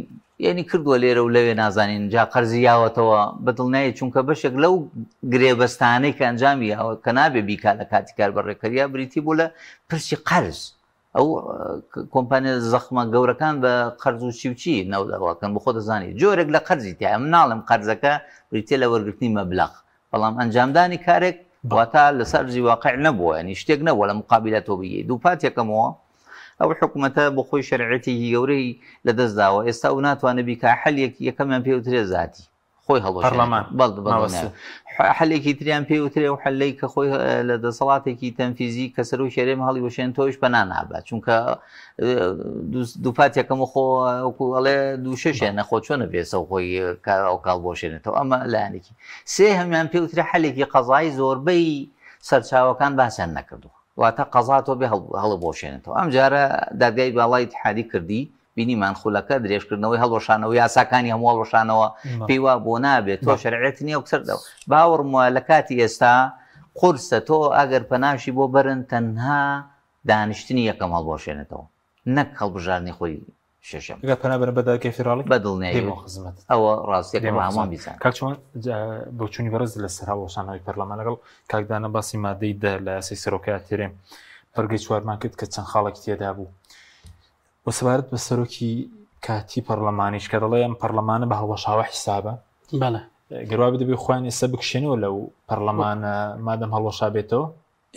Speaker 2: یعنی کردووە لێرە و لەوێ نازانین جا قەرزی یاوەتەوە بە دڵنیایی چونکە بەشێک لەو گرێبەستانەی کە ئەنجامی یاوە کە نابێ بیکا لە کاتی کار بەڕێکەریا بریتی بوو لە پرسی قەرز ئەو کۆمپانیا زەخمە گەورەکان بە قەرز و چی و چی نەودەڕواکەن بۆ خۆ دەزانی جۆرێک لە قەرزی تیا من ناڵێم قەرزەکە بریتە لە وەرگرتنی مەبلەغ بەڵام ئەنجامدانی کارێک واتا لەسەر ئەرزی واقع نەبووە ینی شتێک نەبووە لە مقابلە تۆ بگەی دووپات یەکەمەوە ئەو حکومەتە بۆ خۆی شەرعیەتێکی گەورەی لە دەست داوە ئێستا ئەو ناتوانێت بیکا حەلێک یەکەمیان پێ وترێ زاتی خۆی
Speaker 1: پەرلەمان
Speaker 2: هەڵوەشێنێتەوە حەلێکی تریان پێ وترێ و حەلەی کە خۆی لە دەسەڵاتێکی تەنفیزی کە سەرۆکی هەرێم هەڵیوەشێن تۆش پەنا نابات چونکە دووپات یەکەم خۆ وەکو ئەڵێ دوو شەشێ نەخۆ چۆنە بێسە خۆی ئەو کاڵ بۆشێنێتەوە ئەمە لایەنێکی سێ هەمیان پێوترە حەلێکی قەزایی زۆربەی سەرچاوەکان باسیان نەکردووە واتە قەزا تۆ بێ هەڵبوەشێنێتەوە. ئەم جارە دادگای باڵای ئیتیحادی کردی، بینیمان خولەکە درێژکردنەوەی هەڵوەشانەوە یاساکانی هەموو هەڵوەشانەوە پێی وا بۆ نابێت تۆ شەرعیەت نییە و سەر باوەڕم وایە لە کاتی ئێستا قورسە تۆ ئەگەر پەناشی بۆ بەرن تەنها دانیشتنی یەکەم هەڵبوەشێنێتەوە نەک هەڵبژاردنی خۆی. شەشەم.
Speaker 1: ئەگەر پەنا بەرن بە دادگای فیدراڵی
Speaker 2: بە دڵنیایی
Speaker 1: دێمەوە خزمەتت.
Speaker 2: ئەوە ڕاستیەکە
Speaker 1: دێمەوە
Speaker 2: با هەمووان
Speaker 1: خزمەت.
Speaker 2: بیزانن.
Speaker 1: کاک چۆمان بۆچوونی بەڕێز لەسەر هەڵوەشانەوەی پەرلەمان لەگەڵ کاک دانا باسی مادەی 10 لە یاسای سەرۆکایەتی هەرێم بڕگەی چوارمان کرد کە چەند خاڵێکی تێدا بوو و سەبارەت بە سەرۆکی کاتی پەرلەمانیش کە دەڵێ ئەم پەرلەمانە بە هەڵوەشاوە حیسابە.
Speaker 3: بەڵێ.
Speaker 1: گەر وابێ دەبێ خۆیان ئێستا بکشێنەوە لەو پەرلەمانە مادەم هەڵوەشا بێتەوە.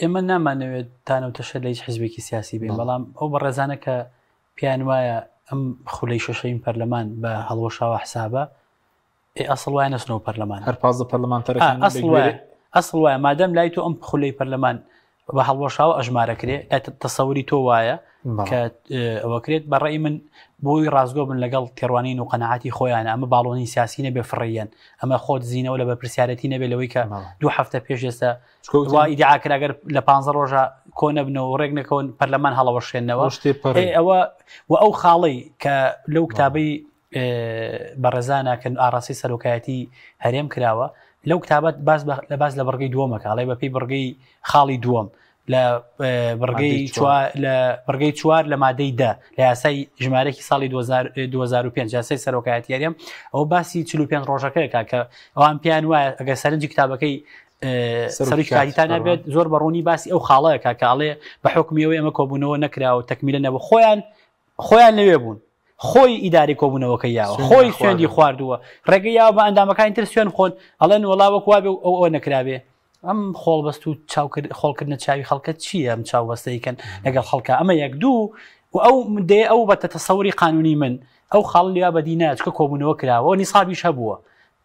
Speaker 3: ئێمە نامانەوێت تانە و تەشەر لە هیچ حزبێکی سیاسی بین، بەڵام ئەو بەڕێزانە کە پێیان وایە ئەم خولەی شەشەین پەرلەمان بە هەڵوەشاوە حسابە، ئێ ئەسڵ وایە نەچنەوە پەرلەمان.
Speaker 1: هەر 15 پەرلەمانتەرەکان
Speaker 3: ئەسڵ وایە، ئەسڵ وایە مادەم لای تۆ ئەم خولەی پەرلەمان بە هەڵوەشاوە ئەژمارە کرێ، لای تەسەوری تۆ وایە کە ئەوە کرێت، بە ڕەئی من بۆی ڕاستگۆ بن لەگەڵ تێڕوانین و قەناعەتی خۆیانە، ئەمە باڵۆنی سیاسی نەبێ فڕێیەن، ئەمە خۆ دزینەوە لە بەرپرسیارەتی نەبێ لەوەی کە دوو هەفتە پێش ئێستا وا ئیدعا کرا گەر لە 15 ڕۆژە کۆ نەبنەوە و ڕێک نەکەون پەرلەمان هەڵەوەشێنەوە. ئەوە و ئەو خاڵەی کە لەو کتابەی بەڕێزانە کە ئاڕاستەی سەرۆکایەتی هەرێم کراوە لەو کتابەت باس لە باس لە بڕگەی دووەمەکە ئەڵێ بە پێی بڕگەی خاڵی دووەم لە بڕگەی لە بڕگەی چوار لە مادەی دە لە یاسای ژمارەکی ساڵی 2005 یاسای سەرۆکایەتی هەرێم ئەو باسی 45 ڕۆژەکەیە کە ئەوان پێیان وایە ئەگەر سەرنجی کتابەکەی سەرۆکی کاتیتان نەبێت زۆر بە ڕوونی باسی ئەو خاڵەیە کە ئەڵێ بە حکومیەوەی ئەمە کۆبوونەوە نەکراوە تەکمیلە نەبوو خۆیان خۆیان لەوێ بوون خۆی ئیداری کۆبوونەوەکەی یاوە خۆی سوێندی خواردووە ڕێگەی یاوە بە ئەندامەکانی تر سوێن خۆن ئەڵێن وەڵا وەک وابێ ئەو ئەوە نەکرابێ ئەم خۆڵبەست و چاوکرد خۆڵکردنە چاوی خەڵکە چییە ئەم چاوبەستەیکەن لەگەڵ خەڵکە ئەمە یەک دوو و ئەو دێ ئەو بە تەسەوری قانونی من ئەو خاڵ لیا بەدی ناچکە کۆبوونەوە کراوە نیسابیش هەبووە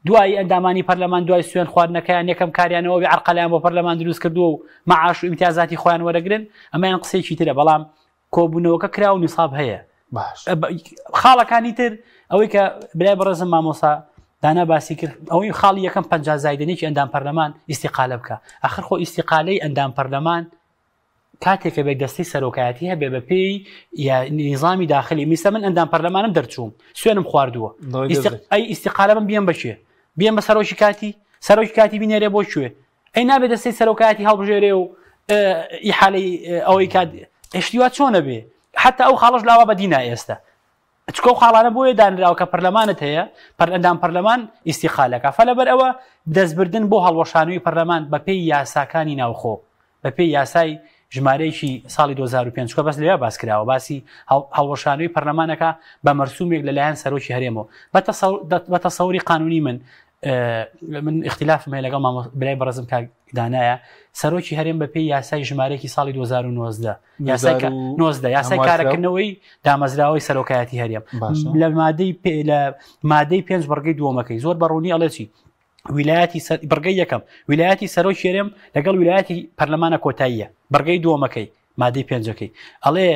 Speaker 3: دوایی ئەندامانی پەرلەمان دوای سوێن خواردنەکەیان یەکەم کاریانەوە بێ عەرقەلیان بۆ پەرلەمان دروست کردووە و مەعاش و ئیمتیازاتی خۆیان وەرەگرن ئەمەیان قسەیەکی ترە بەڵام کۆبوونەوەکە کرا و نیساب هەیە
Speaker 1: باش
Speaker 3: خاڵەکانی تر ئەوەی کە برای بەڕێزم مامۆسا دانا باسی کرد ئەوەی خاڵی یەکەم پ زایدنێکی ئەندام پەرلەمان ئیسیقالە بکە ئەخر خۆ ئیسیقالەی ئەندام پەرلەمان کاتێک کە بێت دەستی سەرۆکایەتی هەبێ بە پێی نیزامی داخلی میسە من ئەندام پەرلەمانم دەرچووم سوێنم خواردووە ئەی ئیسیقالە من بیەم بەچێ بیەم بە سەرۆکی کاتی سەرۆکی کاتی بینێرێ بۆ کوێ ئەی نابێت دەستەی سەرۆکایەتی هەڵبژێرێ و ئیحالەی ئەوەی کات شتی وا چۆنە بێ حتا ئەو خاڵش لاوا بەدینا ئێستا چکە و خاڵانە بۆیە دانراوە کە پەرلەمانت هەیە پەرئەندام پەرلەمان ئیسیقالەکە فەلەبەر ئەوە دەستبردن بۆ هەڵوەشانەوەی پەرلەمان بەپێی یاساکانی ناوخۆ بەپێی یاسای ژمارەیەکی ساڵی 2005 چکە بەس لەوێ باس کراوە باسی هەڵوەشانەوەی پەرلەمانەکە بە مەرسومێک لەلایەن سەرۆکی هەرێمەوە بە تەسەوری قانونی من من اختلافم هەیە لەگەڵ برای بەڕێزم کاک دانایە سەرۆکی هەرێم بە پێی یاسای ژمارەیەکی ساڵی 2019 یاسای 19 یاسای کارەکردنەوەی دامەزراوەی سەرۆکایەتی هەرێم لە مادەی لە مادەی پێنج بڕگەی دووەمەکەی زۆر بە ڕوونی ئەڵێ چی ویلایەتی بڕگەی یەکەم ویلایەتی سەرۆکی هەرێم لەگەڵ ویلایەتی پەرلەمانە کۆتاییە بڕگەی دووەمەکەی مادەی پێنجەکەی ئەڵێ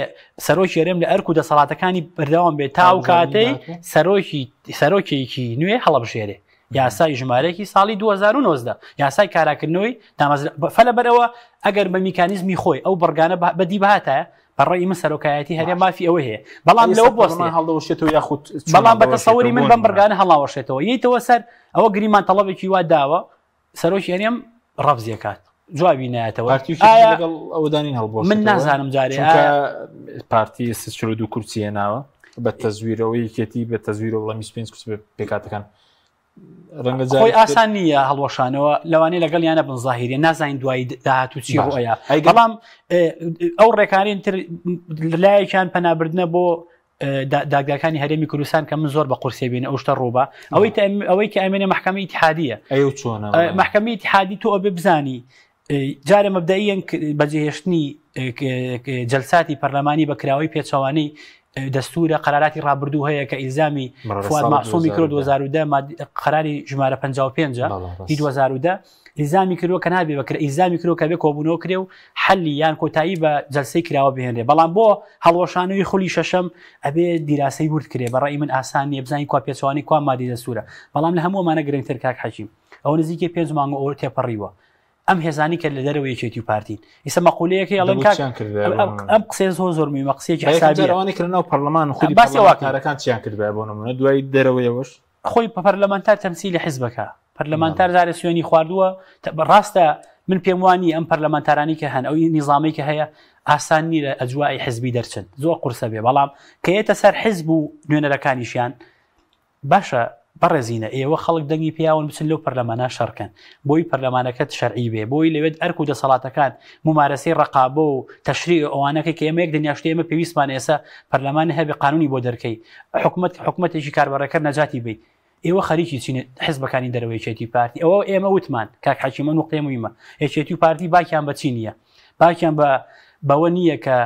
Speaker 3: سەرۆکی هەرێم لە ئەرک و دەسەڵاتەکانی بەردەوام بێت تا ئەو کاتەی سەرۆکی سەرۆکێکی نوێ هەڵەبژێرێ یاسای ژمارەیەکی ساڵی 2019 یاسای کاراکردنەوەی فەلە بەرەوە ئەگەر بە میکانیزمی خۆی ئەو بڕگانە بەدی بهاتایە بەڕێی من سەرۆکایەتی هەرێم مافی ئەوە هەیە بەڵام لەوە بۆ
Speaker 1: هەڵدەوەشێتەوە یاخود
Speaker 3: بەڵام بە تەسەوری من بەم بڕگانە هەڵاوەشێتەوە یتەوە سەر ئەوە گریمان تەڵەبێکی وا داوە سەرۆکی هەرێم ڕەفزی ئەکات جوابی نایەتەوە
Speaker 1: پارتی و یەکێتی لەگەڵ ئەوەدانین هەڵبوەشێتەوە
Speaker 3: من نازانم جارێ
Speaker 1: چونکە پارتی 42 کورسی هێناوە بە تەزویرەوە یەکێتی بە تەزویرەوە بەڵام 25 کورسی بە پێکاتەکان ڕەنگە
Speaker 3: خۆی
Speaker 1: جارێکی تر-
Speaker 3: ئاسان نییە هەڵوەشانەوە لەوانەیە لەگەڵ یانە بن زاهیریە نازانین دوایی داهاتوو چی
Speaker 1: باش.
Speaker 3: ڕوئەیە
Speaker 1: ئەی گەر-
Speaker 3: بەڵام ئەو ڕێکارین تر لایەکیان پەنابردنە بۆ دادگاکانی هەرێمی کوردستان کە من زۆر بە قورسێ بینە ئەو شتە ڕووبە ئەوەی ئەوەی کە ئەمێنێ محکمە ئیتحادیە
Speaker 1: ئەو چۆنە
Speaker 3: محکمە ئیتحادی تۆ ئەبێ بزانی جارێ مەبدەئیەن بەجێهێشتنی جەلساتی پەرلەمانی بە کراوەی پێچەوانەی دەستورە قەراراتی ڕابردوو هەیە کە ئیلزامی فواد مەعسومی کرد 2010 قەراری ژمارە 55 هی 2010 ئیلزامی کردووە کە نابێ بەکرێ ئیلزامی کردووە کە بێ کۆبوونەوە کرێ و حەلی یان کۆتایی بە جەلسەی کراوە بهێنرێ بەڵام بۆ هەڵوەشانەوەی خولی شەشەم ئەبێ دیراسەی ورد کرێ بە ڕەئی من ئاسان نییە بزانین کوا پێچەوانەی کوا مادەی دەستوورە بەڵام لە هەموو ئەمانە گرنگتر کاک حەکیم ئەوە نزیکەی پێنج مانگ ئەوە تێپەڕیوە ئەم هێزانی کە لە دەرەوە یەکێتی و پارتین ئیسە مەقولەیەکەی ئەڵێن کاک ئەم قسەیە زۆر زۆر مهمە قسەیەکی حسابیە
Speaker 1: ئەوانەی کە لەناو پەرلەمان خودی
Speaker 3: باسی ئەوە
Speaker 1: پەرلەمانتارەکان چیان کردبایە بۆ نمونە دوای دەرەوەیەوەش
Speaker 3: خۆی پەرلەمانتار تەمسیلی حزبەکە پەرلەمانتار جارێ سوێنی خواردووە ڕاستە من پێم وا نییە ئەم پەرلەمانتارانی کە هەن ئەو نیزامەی کە هەیە ئاسان نییە لە ئەجوای حزبی دەرچن زۆر قورسە بێ بەڵام کە یەتە سەر حزب و نوێنەرەکانیشیان باشە بەڕێزینە ئێوە خەڵک دەنگی پیاون بچن لەو پەرلەمانە شەڕکەن بۆی پەرلەمانەکەت شەرعی بێ بۆی لەوێت ئەرک و دەسەڵاتەکان ممارەسەی ڕقابە و تەشریع ئەوانەکە کە ئێمە یەک دنیاشتی ئێمە پێویستمان ئێستا پەرلەمان هەبێ قانونی بۆ دەرکەی حکومت حکومەتێکی کاربەڕێکەر نەجاتی بی ئێوە خەریکی چین حزبەکانی دەرەوەی یەکێتی و پارتی ئەوە ئێمە وتمان کاک حەکیم ئەو نوقتەیە مویمە یەکێتی و پارتی باکیان بە چی نییە باکیان بە بەوە نییە کە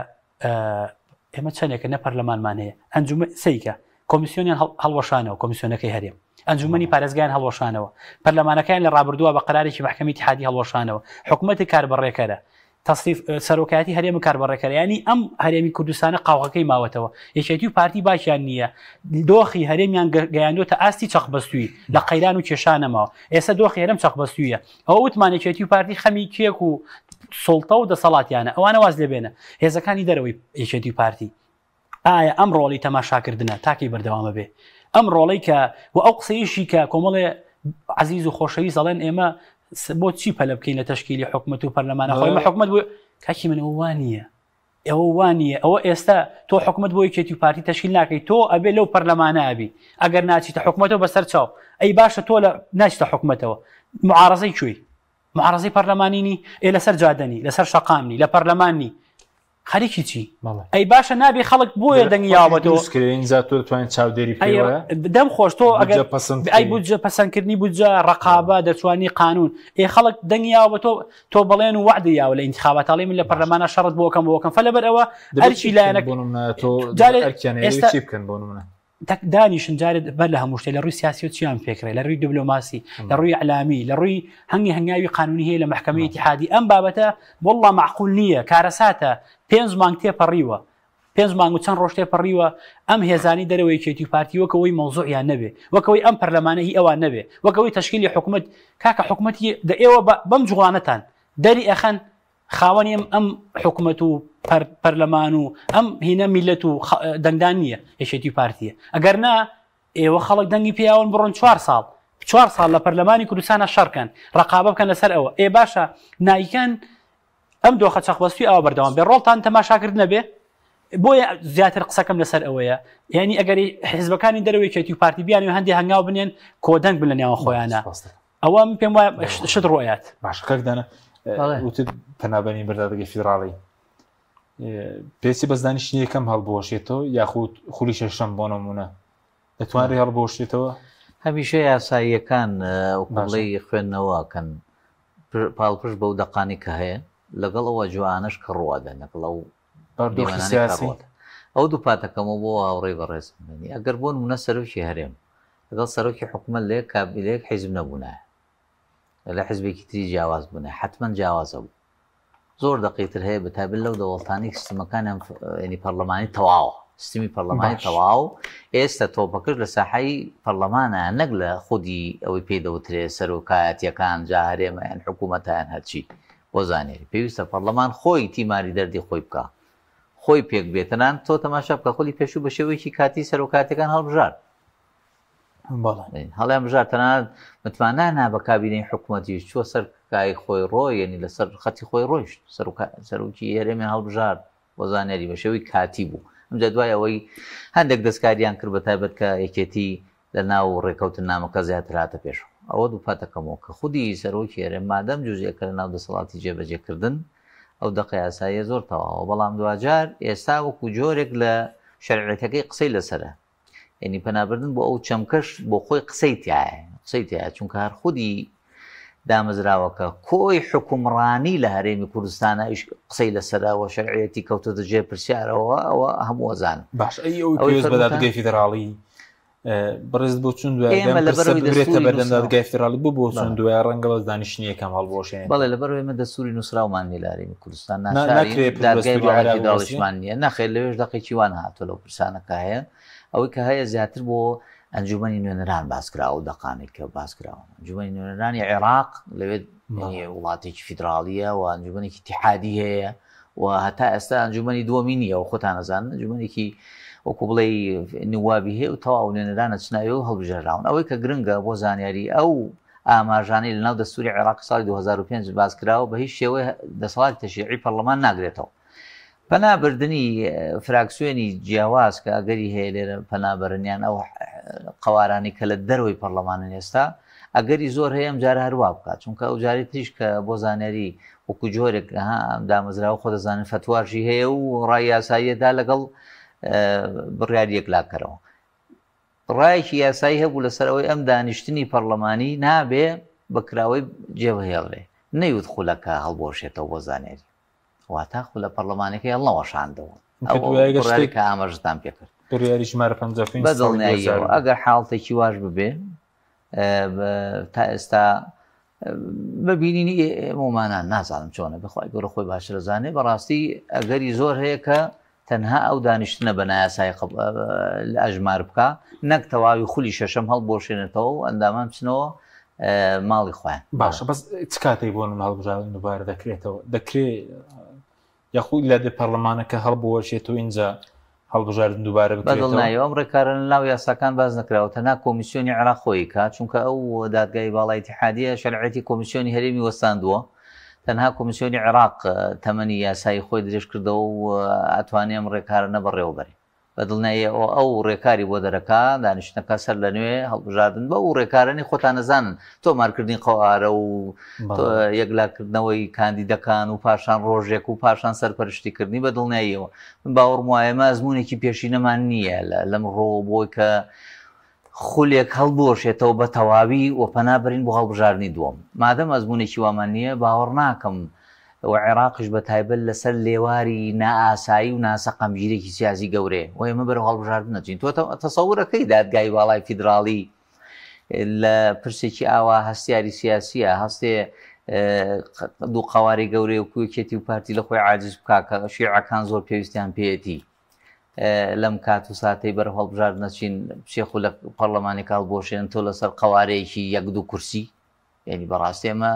Speaker 3: ئێمە چەندێکە نە پەرلەمانمان هەیە ئەنجومە سیکە کۆمیسیۆنیان هەڵوەشانەوە کۆمیسیۆنەکەی هەرێم ئەنجومەنی پارێزگایان هەڵوەشانەوە پەرلەمانەکەیان لە ڕابردووە بە قەرارێکی مەحکەمەی ئیتیحادی هەڵوەشانەوە حکوومەتی کاربەڕێکەرە تەسریف سەرۆکایەتی هەرێم و کاربەڕێکەرە یانی ئەم هەرێمی کوردستانە قاوغەکەی ماوەتەوە یەکێتی و پارتی باکیان نییە دۆخی هەرێمیان گەیاندۆتە ئاستی چەقبەستووی لە قەیران و کێشا نەماوە ئێستا دۆخی هەرێم چەقبەستوویە ئەوە وتمان یەکێتی و پارتی خەمی کێک و سوڵتە و دەسەڵاتیانە ئەوانە واز لێبێنە هێزەکانی دەرەوەی یەکێتی و پارتی ئایا ئەم ڕۆڵی تەماشاکردنە تاکەی بەردەوامە بێ ئەم ڕۆڵەی کە و ئەو قسەیشی کە کۆمەڵێ عزیز و خۆشەویست ئەڵێن ئێمە بۆ چی پەلە بکەین لە تەشکیلی حکومەت و پەرلەمانە خۆی مە حکومەت بۆ کاکی من ئەوە وانە ئەوە وانە ئەوە ئێستا تۆ حکومەت بۆ یەکێتی و پارتی تەشکیل ناکەی تۆ ئەبێ لەو پەرلەمانە ئەبی ئەگەر ناچیتە حکومەتەوە بەسەر چاو ئەی باشە تۆ لە ناچتە حکومەتەوە معارەزەی کوێی معارەزەی پەرلەمانی نی ئێ لەسەر جادەنی لەسەر شەقام نی لە پەرلەمان نی خەریکی چی ئەی باشە نابێ خەڵک بۆیە دەنگی یاوەتەوە
Speaker 1: کرێنجا تۆ توانین چاودێری
Speaker 3: دەم خۆش تۆ ئەگەر پەسەند ئەی بودجە پەسەندکردنی بودجە ڕقابە دەتوانی قانون ئێ خەڵک دەنگی یاوە تۆ تۆ بەڵێن و وعدی یاوە لە ئینتخابات ئەڵێ من لە پەرلەمانە شەڕت بۆ کەم بۆکەم فەلەبەر ئەوە ئەرکی لایەنە
Speaker 1: بۆ تۆ ئێستا بکەن بۆ منە
Speaker 3: دانیشن جارێ بەر لە هەموو شتێ لە ڕووی سیاسی و چیان پێکرێ لە ڕووی دیبلۆماسی لە ڕووی ئەلامی لە ڕووی هەنگی هەنگاوی قانونی هەیە لە محکمەی ئیتیحادی ئەم بابەتە والله معقول نییە کارەساتە پێنج مانگ تێپەڕیوە پێنج مانگ و چەند ڕۆژ تێپەڕیوە ئەم هێزانی دەرەوەی یەکێتی و پارتی وەکەوەی مەوزوعیان نەبێ وەکەوەی ئەم پەرلەمانە هی ئەوان نەبێ وەکەوەی تەشکیلی حکومەت کاکە حکومەتی دە ئێوە بەم جوڵانەتان دەری ئەخەن خاوەنی ئەم ئەم حکومەت و پەرلەمان و ئەم هینە میلەت و دەنگدان نییە یەکێتی و پارتیە ئەگەر نا ئێوە خەڵک دەنگی پیاون بڕۆن چوار ساڵ چوار ساڵ لە پەرلەمانی کوردستانە شەڕکەن ڕقابە بکەن لەسەر ئەوە ئێ باشە نایکەن ئەم دۆخە چەقبەستوی ئەوە بەردەوام بێ ڕۆڵتان تەماشاکرد نەبێ بۆیە زیاتر قسەکەم لەسەر ئەوەیە یعنی ئەگەری حزبەکانی دەرەوەی یەکێتی و پارتی بیان و هەندێک هەنگاو بنێن کۆدەنگ بن لە نێوان خۆیانە ئەوە من پێم وایە شت ڕۆیات
Speaker 1: باش کاک دانا وتت پەنابەنی بەردادگەی فیدراڵی پێچی بەس دانیشتنی یەکەم هەڵبوەشێتەوە یاخود خولی شەشەم بۆ نمونە دەتوانێت هەڵبوەشێتەوە
Speaker 2: هەمیشە یاساییەکان وەکو بڵێی خوێندنەوە کەن پاڵپشت بەو دەقانی کە هەیە لەگەڵ ئەو ئەجوانەش کە ڕوادەن لەگەڵ ئەو
Speaker 1: دۆخی سیاسی
Speaker 2: ئەو دووپاتەکەمەوە بۆ هاوڕێی بەڕێزم ئەگەر بۆ نمونە سەرۆکی هەرێم لەگەڵ سەرۆکی حکومەت لە یەک کابینە لە یەک حیزب نەبوونایە لە حیزبێکی تری جیاواز بوونایە حەتمەن جیاواز ئەبوو زۆر دەقی تر هەیە بەتایبەت لەو دەوڵەتانەی سیستمەکانیان ینی پەرلەمانی تەواوە سیستمی پەرلەمانی تەواو ئێستا تۆپەکەش لە ساحەی پەرلەمانە نەک لە خودی ئەوەی پێی دەوترێ سەرۆکایەتیەکان جا هەرێمە یان حکوومەتە یان هەرچی بۆ زانیاری پێویستە پەرلەمان خۆی تیماری دەردی خۆی بکا خۆی پێک بێ تەنانەت تۆ تەماشا بکە خولی پێشوو بە شێوەیەکی کاتی سەرۆکایەتیەکان هەڵبژارد هەڵیان بژار تەنانەت متمانە نا بە کابینەی حکوومەتیش چووە سەر کای خۆی ڕۆ یعنی لەسەر خەتی خۆی ڕۆیشت سەرۆکی هەرێمیان هەڵبژارد بۆ زانیاری بە شێوەی کاتی بوو ئەمجا دوای ئەوەی هەندێک دەستکاریان کرد بە تایبەت کە یەکێتی لە ناو ڕێکەوتننامەکە زیاتر هاتە پێشەوە. ئەوە دووپات دەکەمەوە کە خودی سەرۆکی هەرێم مادەم جوزئێکە لە ناو دەسەڵاتی جێبەجێکردن، ئەو دەقە یاساییە زۆر تەواوە، بەڵام دواجار ئێستا وەکو جۆرێک لە شەرعیەتەکەی قسەی لەسەرە. یەنی پەنابردن بۆ ئەو چەمکەش بۆ خۆی قسەی تیایە، قسەی تیایە چونکە هەر خودی دامەزراوەکە کۆی حوکمڕانی لە هەرێمی کوردستانە ئیش قسەی لەسەرە و شەرعیەتی کەوتۆتە ژێر پرسیارەوە ئەوە هەموو ئەزانن.
Speaker 1: باش ئەی ئەوەی پێویست بە دادگای فیدراڵی بەڕێز بۆ چون دوای لەبەرەوەی بەردەم دادگای فیدراڵی بۆ بۆ چون دوای ڕەنگە بەس دانیشتنی یەکەم هەڵبوەشێنێت.
Speaker 2: بەڵێ لەبەرەوەی ئێمە دەستوری نووسراومان نییە لە هەرێمی کوردستان ناچارین دادگای باڵای فیدراڵیشمان نییە نەخێر لەوێش دەقێکی وان هاتووە لەو پرسانە کە هەیە ئەوەی کە هەیە زیاتر بۆ ئەنجومەنی نوێنەران باس کراوە و دەقانێک کە باس کراون ئەنجومەنی نوێنەرانی عێراق لەوێ وڵاتێکی فیدراڵیە و ئەنجومەنێکی ئیتیحادی هەیە و هەتا ئێستا ئەنجومەنی دووەمی نییە و خۆتان ئەزانن ئەنجومەنێکی وەکو بڵێ نوابی هەیە و تەواو نوێنەرانە چناوێ و هەڵبژێراون ئەوەی کە گرنگە بۆ زانیاری ئەو ئاماژانەی لەناو دەستوری عێراقی ساڵی 2005 باس کراوە بە هیچ شێوەی دەسەڵاتی تەشریعی پەرلەمان ناگرێتەوە. پەنا بردنی فراکسیۆنی جیاواز کە ئەگەری هەیە لێرە پەنا بەرن یان ئەو قەوارانەی کە لە دەرەوەی پەرلەمانن ئێستا ئەگەری زۆر هەیە ئەم جارە هەروا بکات چونکە ئەو جاری تریش کە بۆ زانیاری وەکو جۆرێک دامەزراوە خۆ دەزانن فەتواشی هەیە و ڕای یاساییەدا لەگەڵ بڕیاری یەکلاکەرەوە ڕایەکی یاسایی هەبوو لەسەر ئەوەی ئەم دانیشتنی پەڕلەمانی نابێ بە کراوەی جێبهێڵرێ، نەیوت خولەکە هەڵبوەشێتەوە بۆ زانیاری. واتە خولە پەڕلەمانەکەی هەڵنەوەشاندەوە.
Speaker 1: کە
Speaker 2: ئەو
Speaker 1: دوای ئەگەر
Speaker 2: بڕیارەی
Speaker 1: شتێک
Speaker 2: کە ئاماژەتان پێ کرد.
Speaker 1: بڕیاری ژمارە 55
Speaker 2: بە
Speaker 1: ساڵی
Speaker 2: دڵنیاییەوە
Speaker 1: 2000
Speaker 2: ئەگەر حاڵەتێکی واش ببێ تا ئێستا بە بینینی ئێمەمانان نازانم چۆنە بێ خوای گەورە خۆی باشتر ئەزانێ بەڕاستی ئەگەری زۆر هەیە کە تەنها ئەو دانیشتنە بە نایاسایی ئەژمار بکا نەک تەواوی خولی شەشەم هەڵبوەشێنێتەوە و ئەندامان بچنەوە ماڵی خۆیان.
Speaker 1: باشە بەس چ کاتێک بۆ من هەڵبژاردن دووبارە دەکرێتەوە؟ دەکرێ یاخود لە دێ پەرلەمانەکە هەڵبوەشێتەوە ئینجا هەڵبژاردن دووبارە بکرێتەوە؟
Speaker 2: بەدڵنیایەوە ئەم ڕێکارە لە ناو یاساکان باس نەکراوە تەنها کۆمیسیۆنی عێراق خۆی کا چونکە ئەو دادگای باڵای ئیتیحادیە شەرعیەتی کۆمیسیۆنی هەرێمی وەستاندووە تەنها کۆمیسیۆنی عێراق تەمەنی یاسایی خۆی درێژ کردەوە و ئەتوانێ ئەم ڕێکارانە بەڕێوە بەرێ. بە دڵنیاییەوە ئەو ڕێکاری بۆ دەرەکا، دانیشتنەکە سەر لە نوێ هەڵبژاردن بەو ڕێکارانەی خۆتان ئەزانن، تۆمارکردنی قەوارە و یەکلاکردنەوەی کاندیدەکان و پاشان ڕۆژێک و پاشان سەرپەرشتیکردنی، بە دڵنیاییەوە من باوەڕم وایە ئێمە ئەزموونێکی پێشینەمان نییە لەم ڕووەوە بۆی کە خولێک هەڵبوەشێتەوە بە تەواوی و پەنا بەرین بۆ هەڵبژاردنی دووەم. مادەم ئەزموونێکی وامان نییە، باوەڕ ناکەم و عێراقیش بە تایبەت لەسەر لێواری نائاسایی و ناسەقامگیرێکی سیاسی گەورەیە و ئێمە بەرەو هەڵبژاردن ئەچین. تۆ تەسەور ئەکەی دادگای باڵای فیدراڵی لە پرسێکی ئاوا هەستیاری سیاسییە هەستێ دوو قەوارەی گەورەی وەکو یەکێتی و پارتی لە خۆی عاجز بکا کە شیعەکان زۆر پێویستیان پێیەتی. لەم کات و ساتەی بەرەو هەڵبژاردن ئەچین بچێ خولەک پەڕلەمانێک هەڵبوەشێنن تۆ لەسەر قەوارەیەکی یەک دوو کورسی یعنی بەڕاستی ئەمە